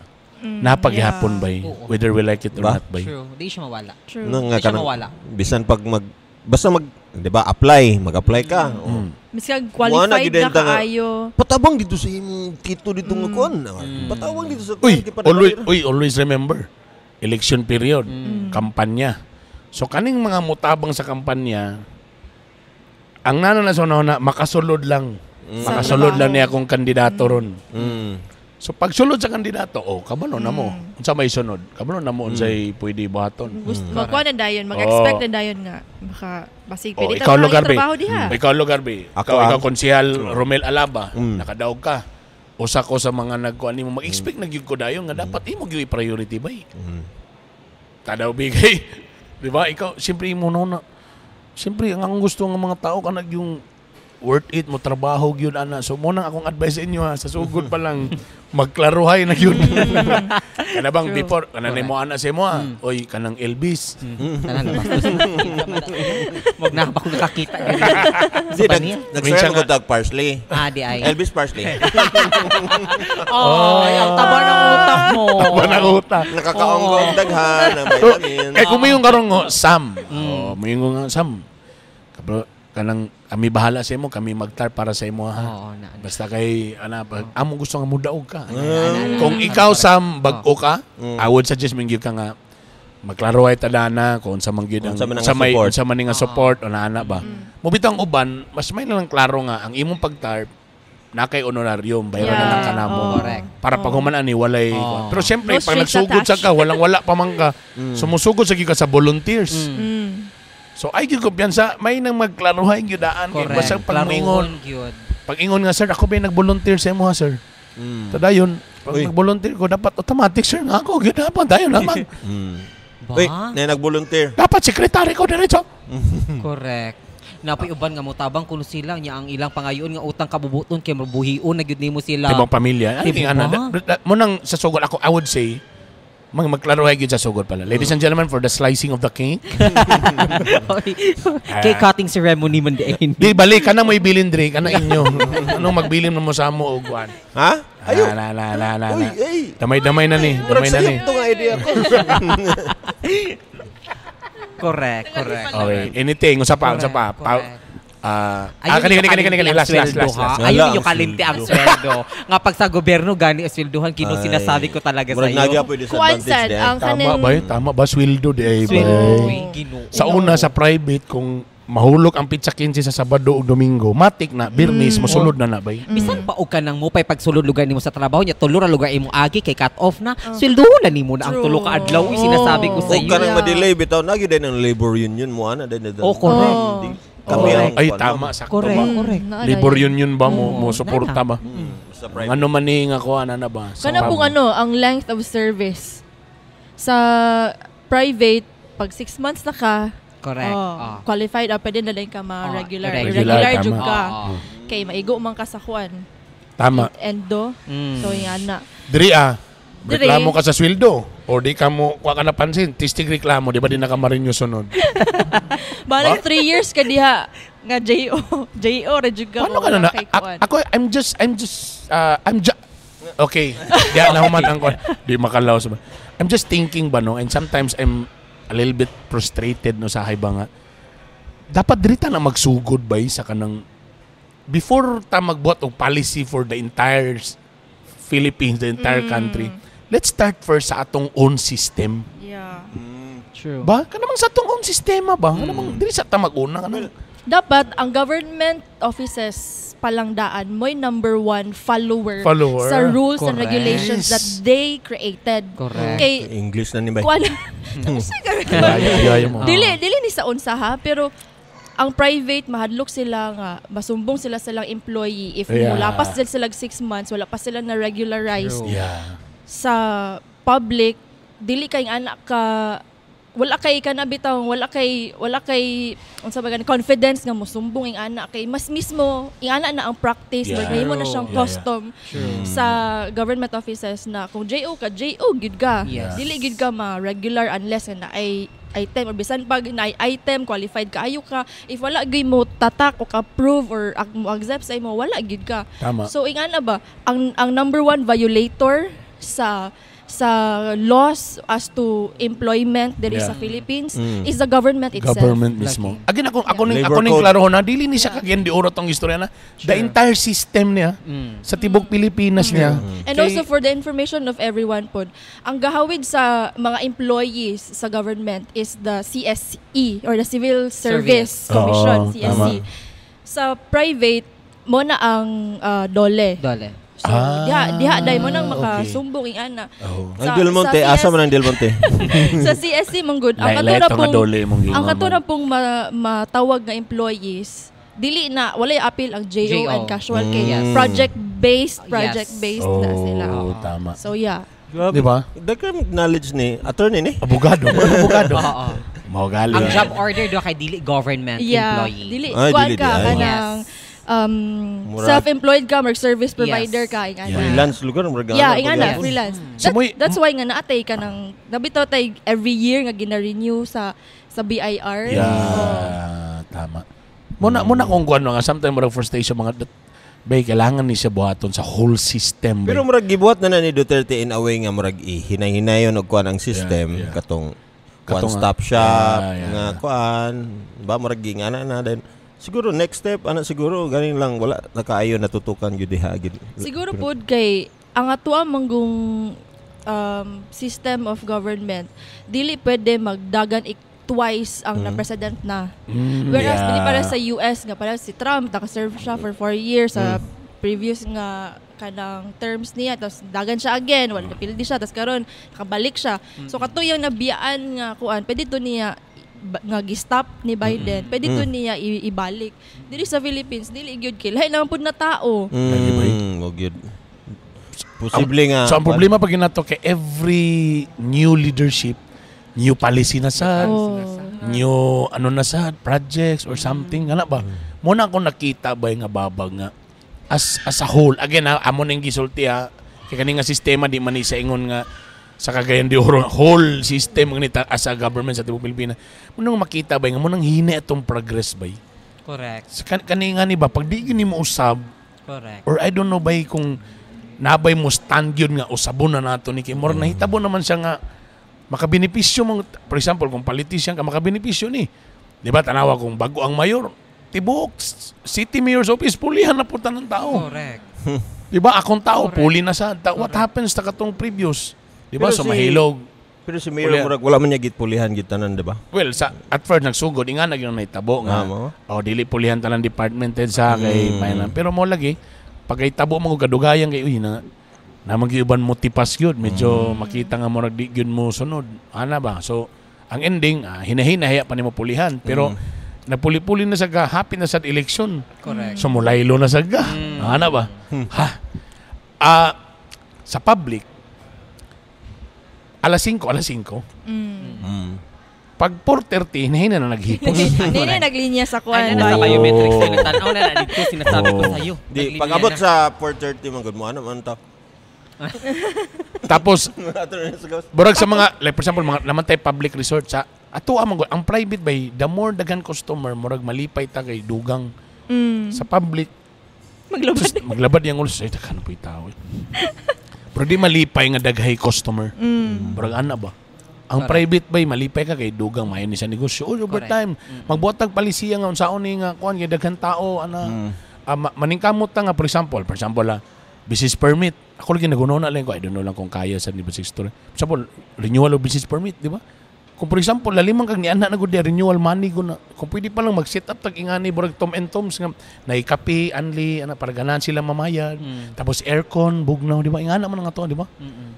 Napaghapon bay Oo. whether we like it or Ba? not bay. True. Di siya mawala. True. Na nga Di siya kanang mawala. bisan pag mag basta mag 'di ba apply, mag-apply ka. Oh. Miski Wala, qualified gyud na ang tanga. kaayo. Patabang dito sa imong tito dito nga kuan. Patabang dito sa kuan Uy, kay always, uy, always remember, election period, kampanya. So kaning mga mutabang sa kampanya, ang nano na sa una, makasulod lang. Makasulod lang niya akong kandidato ron. So pagsulod sa kandidato, oh, kabalo na mo. Unsa may sunod? Kabalo na mo unsay pwede buhaton. Gusto magkuha na dayon, mag-expect na dayon nga baka basig Oh, pwede ikaw ta lugar be. trabaho diha. Ikaw lugar be. Ako, Ikaw, ah. ikaw konsehal Romel Alaba, nakadaog ka. Usa ko sa mga nagkuan nimo mag-expect na gyud ko dayon nga dapat imo gyud priority bay. Tadaw bigay. Di ba? Ikaw siyempre imo no na. Siyempre ang akong gusto nga mga tao kanag yung worth it mo trabaho gyud ana. So mo nang akong advice sa inyo ha, sa sugod pa lang magklaruhay na gyud. Kana bang True. before kana nimo ana sa imo ha. Oy kanang Elvis. Tanan na bastos. Wag na ako nakakita. Hindi, Sa panil. nag-share ko tag parsley. Ah, di ay. Elvis Parsley. Ay, ang taba ng utak mo. Taba ng utak. Nakakaonggo ang daghan ang vitamin. Eh kung mayong karon ngo Sam. Oh, mayong nga Sam. Kabro kanang kami bahala sa imo, kami magtar para sa imo ha. Oo, na. Basta kay ana among gusto nga mudaog ka. Na, Kung na, ikaw na, Sam bag-o ka, I would suggest ming ka nga magklaro ay tadana kung unsa man gyud ang Unsa man ang unsa may support. unsa man nga support o ana ba. Mubitaw ang uban, mas may na lang klaro nga ang imong pagtar na kay honorarium, bayaran na lang kanamo. Oo. Correct. Para pag human ani walay. Oo. Pero siyempre No pag strings nagsugod sa attached. ka, walang wala pa man ka. Sumusugod sa gyud ka sa volunteers. So ay gyud kumpiyansa, may nang magklaruhay gyud daan kay Correct. basta pag moingon, Klaruhon gyud. pag ingon nga sir, ako ba yung nag-volunteer sa imo ha sir? Tadayon, pag Uy. nag-volunteer ko dapat automatic sir nga ako gyud dapat dayon naman. Ba? Uy, na nag-volunteer. Dapat sekretary ko diretso. Correct. Napoy uban nga motabang kuno sila nya ang ilang pangayoon nga utang kabubuton kay mabuhion na gyud nimo sila. Tibang pamilya. Ay, Tibang ana, ba? mo nang sa sugod ako, I would say, Magklaro gyud sa sugod pala. Ladies and gentlemen, for the slicing of the cake. Cake cutting ceremony man din. Di balik kana mo ibilin dre kana inyo. Anong magbilin na mo sa amo og kuan? Ha? Ayo. Na na na na. Uy, Na. ay. Damay-damay na ni, Murag damay na ni. sayop to nga idea ko. Correct, correct. Okay, anything usa pa, usa pa. Correct. Ah, Ayun kani yung kani kani kani kalimti ang last last sweldo, last ha? last. Ayun Wala yung ang kalimti ang sweldo. sweldo. Nga pag sa gobyerno gani ang sweldohan kino Ay. sinasabi ko talaga sa Murag iyo. nagya po Kuan disadvantage sad, di ay. ang Tama kaning ba yun? Tama ba sweldo di ay ba? Sweldo, Oh. uy, Ginoo. Sa una sa private kung mahulog ang pizza 15 sa Sabado ug Domingo, matik na Biyernes mosulod na na bay. Bisan pa og kanang mo pay pagsulod lugar nimo sa trabaho nya tulo ra lugar imong agi kay cut off na sweldohon na nimo na ang True. tulo ka adlaw, uy, sinasabi ko sa O iyo. kanang Yeah. ma-delay bitaw nagyud din ang labor union mo ana din. Oh, correct. Oh. Kami Oh, ang ay kuan, tama ma'am. sakto Correct, ba? correct. Naa Labor na yun. union ba mo Oo, mo suporta nana. ba? Sa private. Ano man ni nga kuan ana ba? Sa Kana pong ano, ang length of service. Sa private, pag 6 months na ka, Correct. oh, Ah. qualified, pwede na lang ka ma-regular. Oh, regular, Regular, tama. jud ka. Oo. Kay maigo man ka sa kuan. Tama. Endo. So, yan na. Diri ah. Diri. Reklamo ka sa sweldo o di ka mo kuha ka napansin, tistig reklamo, di ba di na ka marinyo sunod? Balag 3 years ka diha nga JO. JO ra jud ka. Paano kung ka na, wala na kay kuan. ako I'm just okay. Di na human ang kuan. Di makalaw sa. I'm just thinking ba no, and sometimes I'm a little bit frustrated no sa ba nga. Dapat diri ta na magsugod bay sa kanang before ta magbuhat og policy for the entire Philippines, the entire country. Let's start first sa atong own system. Yeah. True. Ba? Kanamang sa atong own sistema ba? Kanamang diri sa ta mag-una kanang Dapat ang government offices palang daan mo'y number one follower, Follower. sa rules and Correct. regulations that they created. Correct. Kay English na ni bay. kuan Ay, ay, mo. Dili dili ni sa unsa ha, pero ang private mahadlok sila nga masumbong sila sa lang employee if mulapas sila sila 6 months wala pa sila na regularize. True. Sa public dili kay anak ka, wala kay kana bitaw, wala kay unsa ba gani confidence nga mosumbong ing anak kay mas mismo ing anak na ang practice yeah. Mahimo na siyang custom sa government offices na kung JO ka, JO gid ka. Dili gid ka ma regular unless nga na ay item or bisan pag na item qualified kaayo ka, if wala gyud mo tatak o approve or mo accept sa imo, wala gid ka. So ingana ba ang number one violator sa laws as to employment diri sa Philippines is the government itself. Government mismo. Again, ako ning Labor ako ning code. klaro na dili ni siya Cagayan de Oro tong istorya na. The entire system niya sa tibok Pilipinas niya. And also for the information of everyone pod, ang gahawid sa mga employees sa government is the CSE or the Civil Service Service. Commission, Oo, CSC. tama. Sa private mo na ang DOLE. Dole. So diha diha dai mo nang makasumbong ing ana. Oh. Ang Del Monte, sa asa man ang Del Monte? Sa CSC man gud ang Lahi-lahi kato to nga pong dole imong ang giingon kato man. na pong matawag nga employees dili na walay appeal ang JO JO. and casual kay project based project based na sila. Oh, tama. So yeah. Di ba? Daghan knowledge ni attorney ni. Abogado, abogado. Oo. Mao gali. Ang job order do kay dili government employee. Dili Ay, kuan dili ka di ay. kanang self-employed ka, mag service provider ka ingana. Freelance lugar murag Yeah, ana, ingana pag- freelance. So, That's why nga naatay ka ng nabitaw tay every year nga gina-renew sa BIR. Yeah, Oh. tama. Muna muna kung kuan nga sometimes murag frustration mga bay kailangan ni siya buhaton sa whole system. Bay. Pero murag gibuhat na na ni Duterte in a way nga murag ihinay-hinayon og kuan ang system katong Katong, one stop shop nga kuan ba murag gingana na then siguro next step ana siguro ganing lang wala na kaayo natutukan gyud diha gyud. Siguro pod kay ang atoa manggong system of government dili pwede magdagan twice ang na president na. Whereas dili para sa US nga para si Trump naka-serve siya for 4 years sa previous nga kanang terms niya tapos dagan siya again, wala napildi siya, tapos karon nakabalik siya. So kato yung nabiyaan nga kuan pwede to niya nga gi-stop ni Biden, pwede to niya ibalik. Dili sa Philippines dili gyud kay lahi naman pud na tao. Mo gyud. Posible nga. So ang problema pag ginato kay every new leadership, new policy na sad, new ano na sad, projects or something ana ba. Muna ako nakita ba nga babag nga as a whole. Again ha, amo ning gisulti ha. Kay kani nga sistema di man ni sa ingon nga Sa Cagayan de Oro, whole system nganita as a government sa tibuok Pilipinas. Munang makita ba nga munang hina itong progress ba? Correct. Sa kani nga ni ba pag di gini mo usab or I don't know bay kung nabay mo stand yun nga usabon na nato ni kay murag nahitabo naman siya nga makabenepisyo mo, for example, kung politician ka, makabenepisyo ni, di ba? Tanawa kung bago ang mayor, tibuok city mayor's office pulihan na po ng tao. Di ba? Akong tao puli na sa what happens ta katong previous, di ba? Pero So mahilog. Pero si Mayor Pulihan. murag wala man niya gitpulihan gid tanan, di ba? Well, sa at first nagsugod inga na gyud nahitabo nga Ah, mo? oh, dili pulihan tanan department head sa kay mm. Pero mo lagi pagkahitabo mo kadugayan kay uy na naman gyud mo tipas gyud medyo makita nga murag di gyud mo sunod ana ba. So ang ending hinahina pa nimo pulihan, pero napuli-puli na sa ga, happy na sa election. So mulaylo na sa ga, ana ba. Ha, sa public alas 5, alas 5. Pag 4:30 hinahina na naghipos. Hindi na naglinya sa Ay, kuan. na nasa Oh. biometrics na tanaw na na dito sinasabi ko Oh. sa iyo. Di pag abot sa 4:30 man gud mo ano man ta. Tapos Ato na sa gawas. burag sa mga, like for example, mga naman tayo public resort sa ato amang ang private bay, the more daghan customer murag malipay ta kay dugang. Sa public Maglabad. sus, maglabad yang ulo, ay daghan po yung tao eh. Pero di malipay nga daghay customer. Murag ana ba? Ang private bay malipay ka kay dugang maayo ni sa negosyo. Oh, over time magbuhat tag palisiya nga unsaon ni nga kuan kay daghan tao ana. Maningkamot ta nga for example business permit. Ako lagi nagunaw na lang ko, I don't know lang kung kaya sa ni ba story. For example, renewal of business permit, di ba? Kung for example, lalimang kag niana na gud diya, renewal money ko na. Kung pwede pa lang mag-set up tag ingani burag Tom and Toms nga naikapi anli ana para ganahan sila mamayad. Tapos aircon bugnaw, di ba? Ingana man nga to, di ba?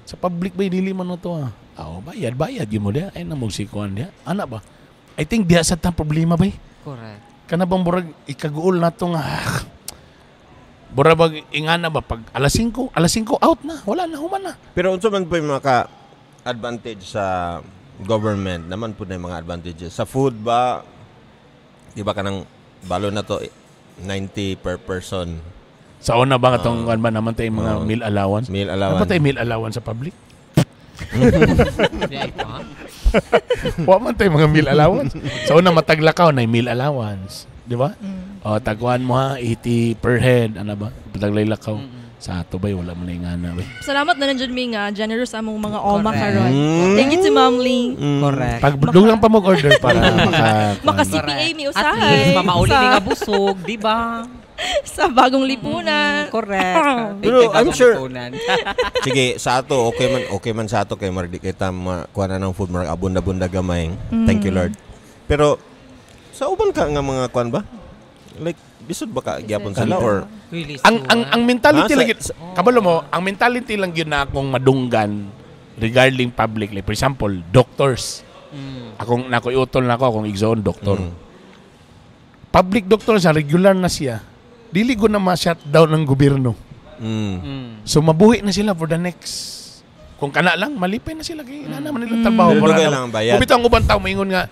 Sa public ba dili man na to ah. Aw, bayad bayad gyud mo diya. Ay na sikuan diya. Ana ba? I think diya sa ta problema bay. Correct. Kana bang burag ikaguol na to nga burag bag ingana ba pag alas 5, alas 5 out na, wala na, human na. Pero unsa man po yung maka advantage sa government naman po na yung mga advantages sa food ba, di ba, kanang balo na to 90 per person? Sa una ba katong kuan ba naman tayo mga meal allowance? Meal allowance. Dapat tayo meal allowance sa public. Di ay pa. Wa man tayo mga meal allowance. Sa una mataglakaw na meal allowance, di ba? O tagkuan mo ha 80 per head ana ba? Pataglay lakaw. Sa ato ba wala man na ingana ba. Salamat na nandiyan mi nga generous among mga oma Correct. karon. Thank you to Ma'am Ling. Correct. Pag dugang pa mag-order para maka Maka CPA mi At usahay. least mamauli sa, ni nga busog, di ba? Sa bagong lipunan. Correct. Pero I'm sure- Lipunan. Sige, sa ato okay man sa ato kay marag di kita makuha na ng food, marag abunda-bunda gamay. Thank you, Lord. Pero sa uban ka nga mga kuan ba? Like lisod ba ka gyapon sila or Really ang mentality Ah, lang yun, kabalo mo, ang mentality lang yun na akong madunggan regarding public, like for example, doctors. Akong nako iutol na ako akong igsoon doktor. Public doctor sa regular na siya. Dili ko na ma-shutdown ng gobyerno. So mabuhi na sila for the next kung kana lang malipay na sila kay ina naman nilang trabaho. Pero Wala dugay na- lang ang bayad. Kung bitaw ang ubang tao maingon nga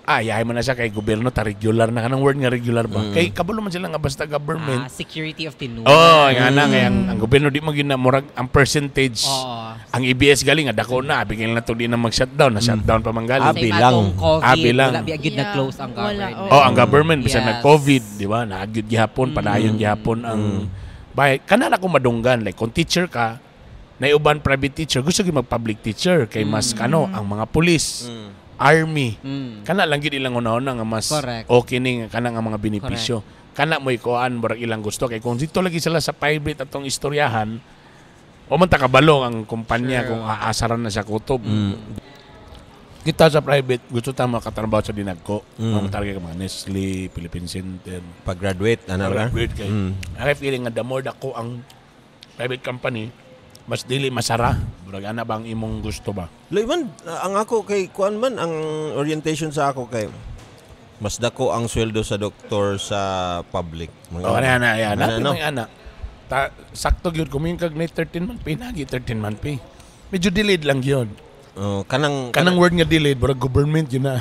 yahay man na siya kay gobyerno ta regular na kanang word nga regular ba. Kay kabalo man sila nga basta government. Security of tenure. Oh, nga na kay ang gobyerno di mo gyud na murag ang percentage. Oo. Ang EBS galing nga dako na bigyan na to di na mag-shutdown, na shutdown pa man galing. Abi Same lang. atong COVID, Abi lang. wala biya gyud Yeah. na-close ang Wala, government. oo. Oh, ang government bisan nag-COVID, di ba? Naagyud gihapon, padayon gihapon ang bay. Kana na ko madunggan, like kung teacher ka, na uban private teacher, gusto gyud mag-public teacher kay mas kano ang mga pulis, army. Kana lang gyud ilang una-una nga mas okay ning kana nga mga benepisyo. Kana mo'y kuan murag ilang gusto kay kung dito lagi sila sa private atong istoryahan, o man ta kabalo ang kumpanya kung aasaran na sa kutob. Kita sa private, gusto ta makatrabaho sa dinagko. Mga talaga ka mga Nestle, Philippine Center. Pag-graduate ano ra? Graduate kay. Ang feeling nga the more dako ang private company, mas dili masara. Murag ana ba ang imong gusto ba? Loy man, ang ako kay kuan man ang orientation sa ako kay mas dako ang sweldo sa doktor sa public. Mga- Oh, ana ana ana. Ano, Ana, ana. Ta, sakto gyud kung kag na 13 month pay, nagi 13 month pay. Medyo delayed lang yun. Oh, kanang Kanang word nga delayed, murag government yun na.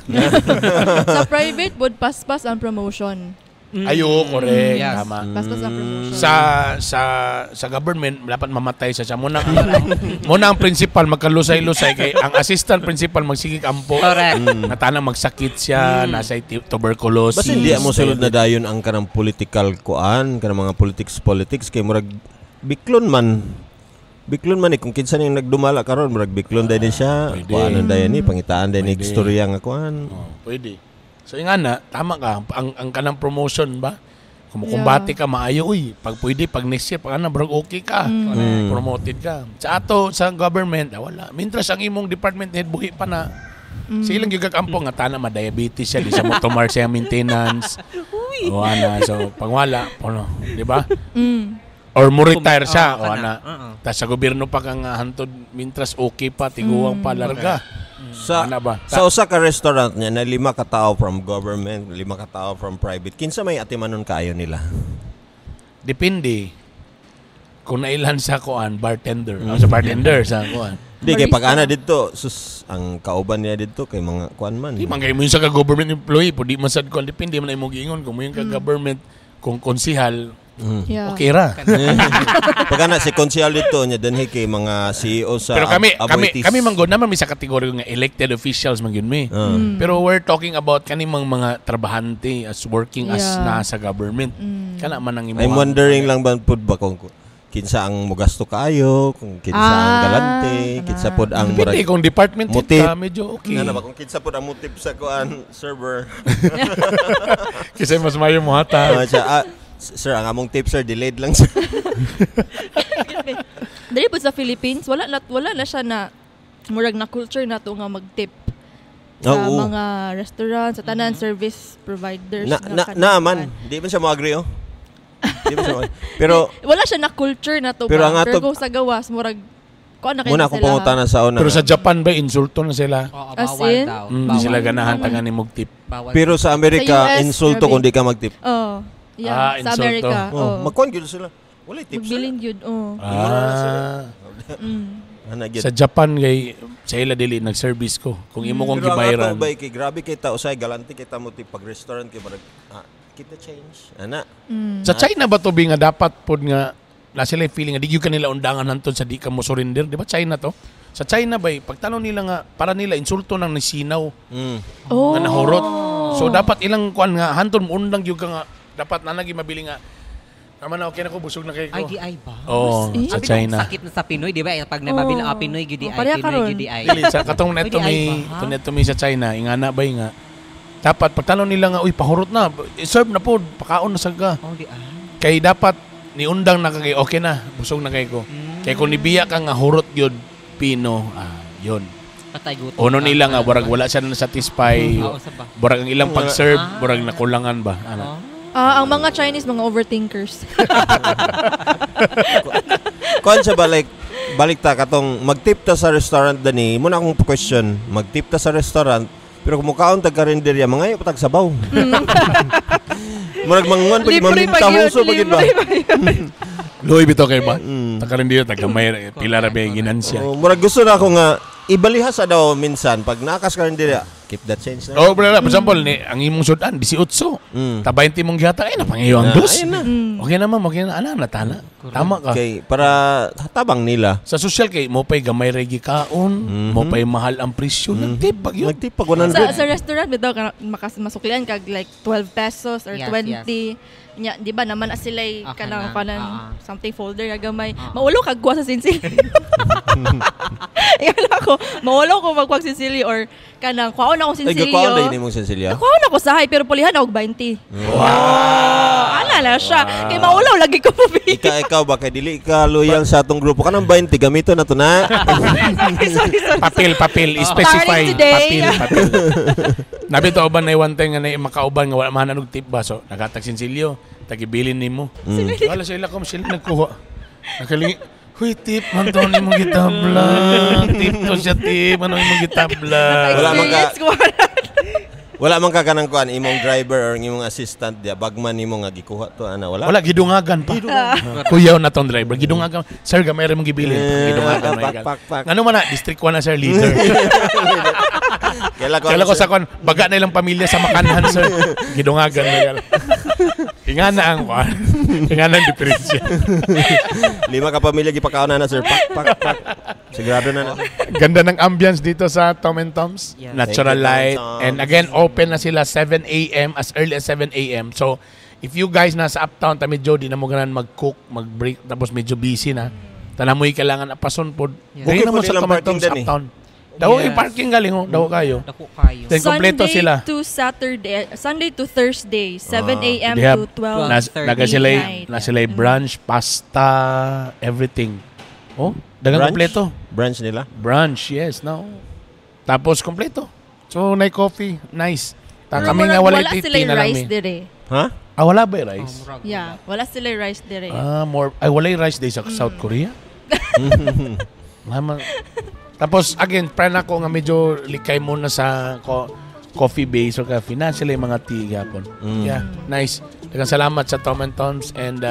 Sa private would paspas ang promotion. Ayo, correct. Yes. Tama. Basta sa promotion. Sa government dapat mamatay sa siya muna muna ang principal magkalusay-lusay kay ang assistant principal magsigig ampo. Correct. Nga tanang magsakit siya, nasa tuberculosis. Basta hindi mo sulod na dayon ang kanang political kuan, kanang mga politics politics kay murag biklon man. Biklon man eh kung kinsa ning nagdumala karon murag biklon dayon siya. Pwede. Kuanon dayon ni pangitaan dayon ni Pwede. istorya nga kuan. Oh, pwede. So yung nga na, tama ka ang kanang promotion ba? Kung kumbate ka maayo uy, pag pwede pag next year pag ano bro okay ka. Promoted ka. Sa ato sa government wala. Mintras ang imong department head buhi pa na. Sila lang yung kakampo nga tana ma-diabetes siya, di siya mo tumar siya maintenance. O ana, so pag wala, ano, di ba? Or mo retire siya, o ana. Oo. Tas sa gobyerno pa kang hantod mintras okay pa, tiguang pa larga. Sa Ana ba? sa usa ka restaurant niya na 5 ka tao from government, 5 ka tao from private. Kinsa may atimanon kaayo nila? Depende. Kung nailan sa kuan, bartender. Sa bartender sa kuan. Di kay Barista. pag ana didto, sus ang kauban niya didto kay mga kuan man. Di man kay mo yung sa ka-government employee, po di man sad kuan, depende man imong giingon kung mo yung ka-government, kung konsihal, Yeah. okay ra. Pag ana si konsehal didto niya dinhi kay mga CEO sa Pero kami kami Aboitiz. kami man gud naman mi sa kategorya nga elected officials man gyud mi. Ah. Pero we're talking about kani mang mga trabahante as working as Yeah. nasa government. Kana man ang imo. I'm wondering lang ba pud ba kung kinsa ang mugasto kaayo, kung kinsa ang galante, kinsa pod ang Depende murag kung department head Motive. ka, medyo okay. Ano ba kung kinsa pod ang motive sa kuan server. Kasi mas mayo mo hata. Siya, sir, ang among tip sir delayed lang sir. Dili po sa Philippines, wala na siya na murag na culture na to nga mag-tip sa Oo. mga restaurant, sa tanan service providers. Na nga na, kanang na man, kuan. di man siya mo agree oh. Di man siya mo-agree. Pero Wala siya na culture na to. Pero ba? ang ato- Pero kung sa gawas murag kuan na kayo muna akong pangutana sa una. Pero sa Japan ba insulto na sila? Oo, As bawal in? daw. Di Bawal. sila ganahan tagan ni mog tip. Bawal. Pero sa Amerika, Sa US, insulto grabe. kung di ka magtip. Oh. Yeah, Ah, sa insulto. Amerika. Oh, Oh. magkuan gyud sila. Wala tip sila. Magbilin yun, oh. Ah. Ana gyud. Sa Japan kay sa ila dili nag-service ko. Kung imo kong Pero ang ato gibayaran. ba kay grabe kay ta usay galante kay ta mo tip pag restaurant kay murag keep the change. Ana. Sa China ba to bi nga dapat pod nga na sila feeling nga di gyud kanila undangan hantod sa di ka mo surrender, di ba China to? Sa China ba pagtanong nila nga para nila insulto nang nisinaw Oh. nga nahurot. So dapat ilang kuan nga hantod mo undang gyud ka nga dapat nanagi mabili nga tama na okay na ko busog na kay ko. Ay, di ay ba? Oh, Mas- sa Sabi ko, China. sakit na sa Pinoy, di ba? Eh, pag nababili Oh. ah, Pinoy, gudi Oh, ay, pareha Pinoy, karon. gudi ay. Dili sa katong neto Pwede ay mi, ba, ha? to neto mi sa China, ingana ba nga dapat pagtanong nila nga uy pahurot na, serve na pod, pakaon na sad ka. Oh, di ay. Kay dapat niundang na kay okay na, busog na kay ko. Kay kung nibiya ka nga hurot yun, pino, yun. Patay gutom. Ono ka. nila nga barag wala siya na satisfy. Oo, sa ba? Barag ang ilang pag-serve, Ah. barag nakulangan ba? Ana. Oh. Ah, ang mga Chinese mga overthinkers. Kuan siya ba like balik ta katong magtip ta sa restaurant dani mo na akong question magtip ta sa restaurant pero kung mukaon tag karinderya mangayo pa tag sabaw. Murag manguan pag Libre pa maminta yun, huso pag yun ba. libre pa yun. Luoy bitaw kay ba? Takarin dito tagamay pila ra ba yung ginansya. Oh, murag gusto na ako nga ibaliha sa daw minsan pag nakas karinderya keep that change na. Oh, bro, for example, ni, ang imong sudan 18. Ta 20 mong gihatag ay napangayo ang Ah, dos. ayun na. Okay na ma'am, okay na ana na tana. Tama ka. Okay, para tabang nila. Sa social kay mo pay gamay ra gikaon, mo pay mahal ang presyo, nagtip pag yun. Magtip pag 100. Sa restaurant bitaw ka masuklian kag like 12 pesos or Yes, 20. Nya, di ba naman na sila'y Ah, kanang kanang, kanang something folder nga gamay. Maulo kag kuha sa sinsili. Ingon ako, maulo ko magkuha sa sinsili or kanang kuhaon akong Ay, sinsilyo. gakuha na yun mong sinsilyo. Kuhaon ako sahay pero pulihan ako 20. Wow. Ana na siya. Kay maulaw lagi ko pubili. Ikaw ba kay dili ka loyal sa atong grupo kanang 20 gamito na to na. Sorry, sorry, sorry. Papel, papel, specify. Starting today. Papel, papel. Nabi to uban na one time nga na makauban nga wala man og tip ba so nagatag sinsilyo tagibilin nimo. Wala sila kom sila nagkuha. Nakalingi Huy, tip, man to nimo gitabla. Tip to siya, tip. Ano imong gitabla? Wala man ka- Experience ko. Wala man ka kanang kuan imong driver or imong assistant diya bagman nimo nga gikuha to ana wala. Wala, gidungagan pa. Kuyaw na tong driver. Gidungagan. Sir, gamay rin mong gibilin. Eh, Gidungagan. pak, pak, pak. Ano man na, District 1 na, sir, leader. Kaila ko. Kala ko sa kon, baga na ilang pamilya sa makanhan, sir. Gidungagan na yan. Ingana ang kwan. Ingana ang diferensya. Lima ka pamilya gipakaon na, sir. Pak pak pak. Sigurado na na. Ganda ng ambience dito sa Tom and Tom's. Yes. Natural Thank you, Tom light. Toms. And again, open na sila 7 a.m. as early as 7 a.m. So, if you guys nasa uptown, ta medyo di na mo ganan mag-cook, mag-break, tapos medyo busy na. Tanan mo kailangan apason po. Yeah. Dali Okay na mo po sa nilang Tom and parking Tom's din eh. uptown. Daw Yes. parking galing ho, daw kayo. Dako kayo. Then kompleto Sunday sila. to Saturday, Sunday to Thursday, 7 a.m. They have to 12. Nas, 12:30 naga sila midnight. na sila brunch, pasta, everything. Oh, dagang Brunch? kompleto. Branch nila. Brunch, yes, no. Tapos kompleto. So, na coffee, nice. Ta Pero kami nga murag wala wala tea sila na lang rice mi. dire. Ha? Ah, wala ba yung rice? Oh, murag Yeah, wala sila rice dire. Ah, more ay wala yung rice day sa South Korea. Mama. Tapos again, plan ako nga medyo likay muna sa coffee base or coffee na sila yung mga tea gapon. Yeah, nice. Daghang salamat sa Tom and Toms and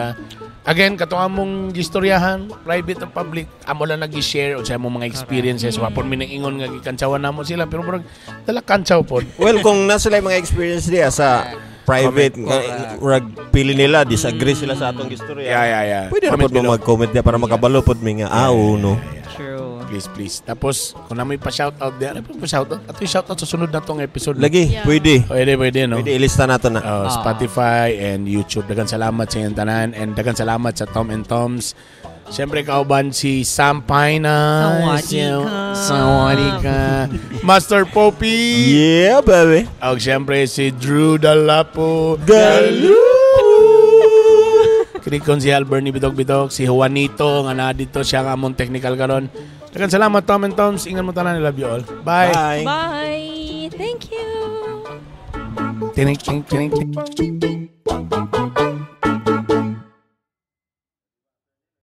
again, katong among gistoryahan, private o public, amo lang nag-share o sa among mga experiences. Wapon mi ingon nga gikantsawan namo sila pero murag dala kantsaw pod. Well, kung nasa sila yung mga experience niya sa private, Comment. nga, murag pili nila, disagree sila sa atong istorya. Yeah. Pwede na Comment pod mo below. mag-comment niya para makabalo pod mi nga, ah, uno. True. Please, please. Tapos, kung na may pa-shoutout diyan, ano pa pa-shoutout? Ato yung shoutout sa sunod na tong episode. Lagi, pwede. Pwede, pwede, no? Pwede ilista nato na. Spotify and YouTube. Dagan salamat sa inyong tanan and dagan salamat sa Tom and Toms. Siyempre, kauban si Sam Pina. Sawadee ka. Sawadee ka. Master Poppy. Yeah, baby. Og siyempre, si Drew Dalapo. Galu! Kinikon si Albert ni Bidog Bidog, si Juanito, nga na dito siya ang among technical karon. Dagan salamat, Tom and Toms. Ingat mo tanan. I love you all. Bye. Bye. Bye. Thank you. Tinik, tinik, tinik, tinik.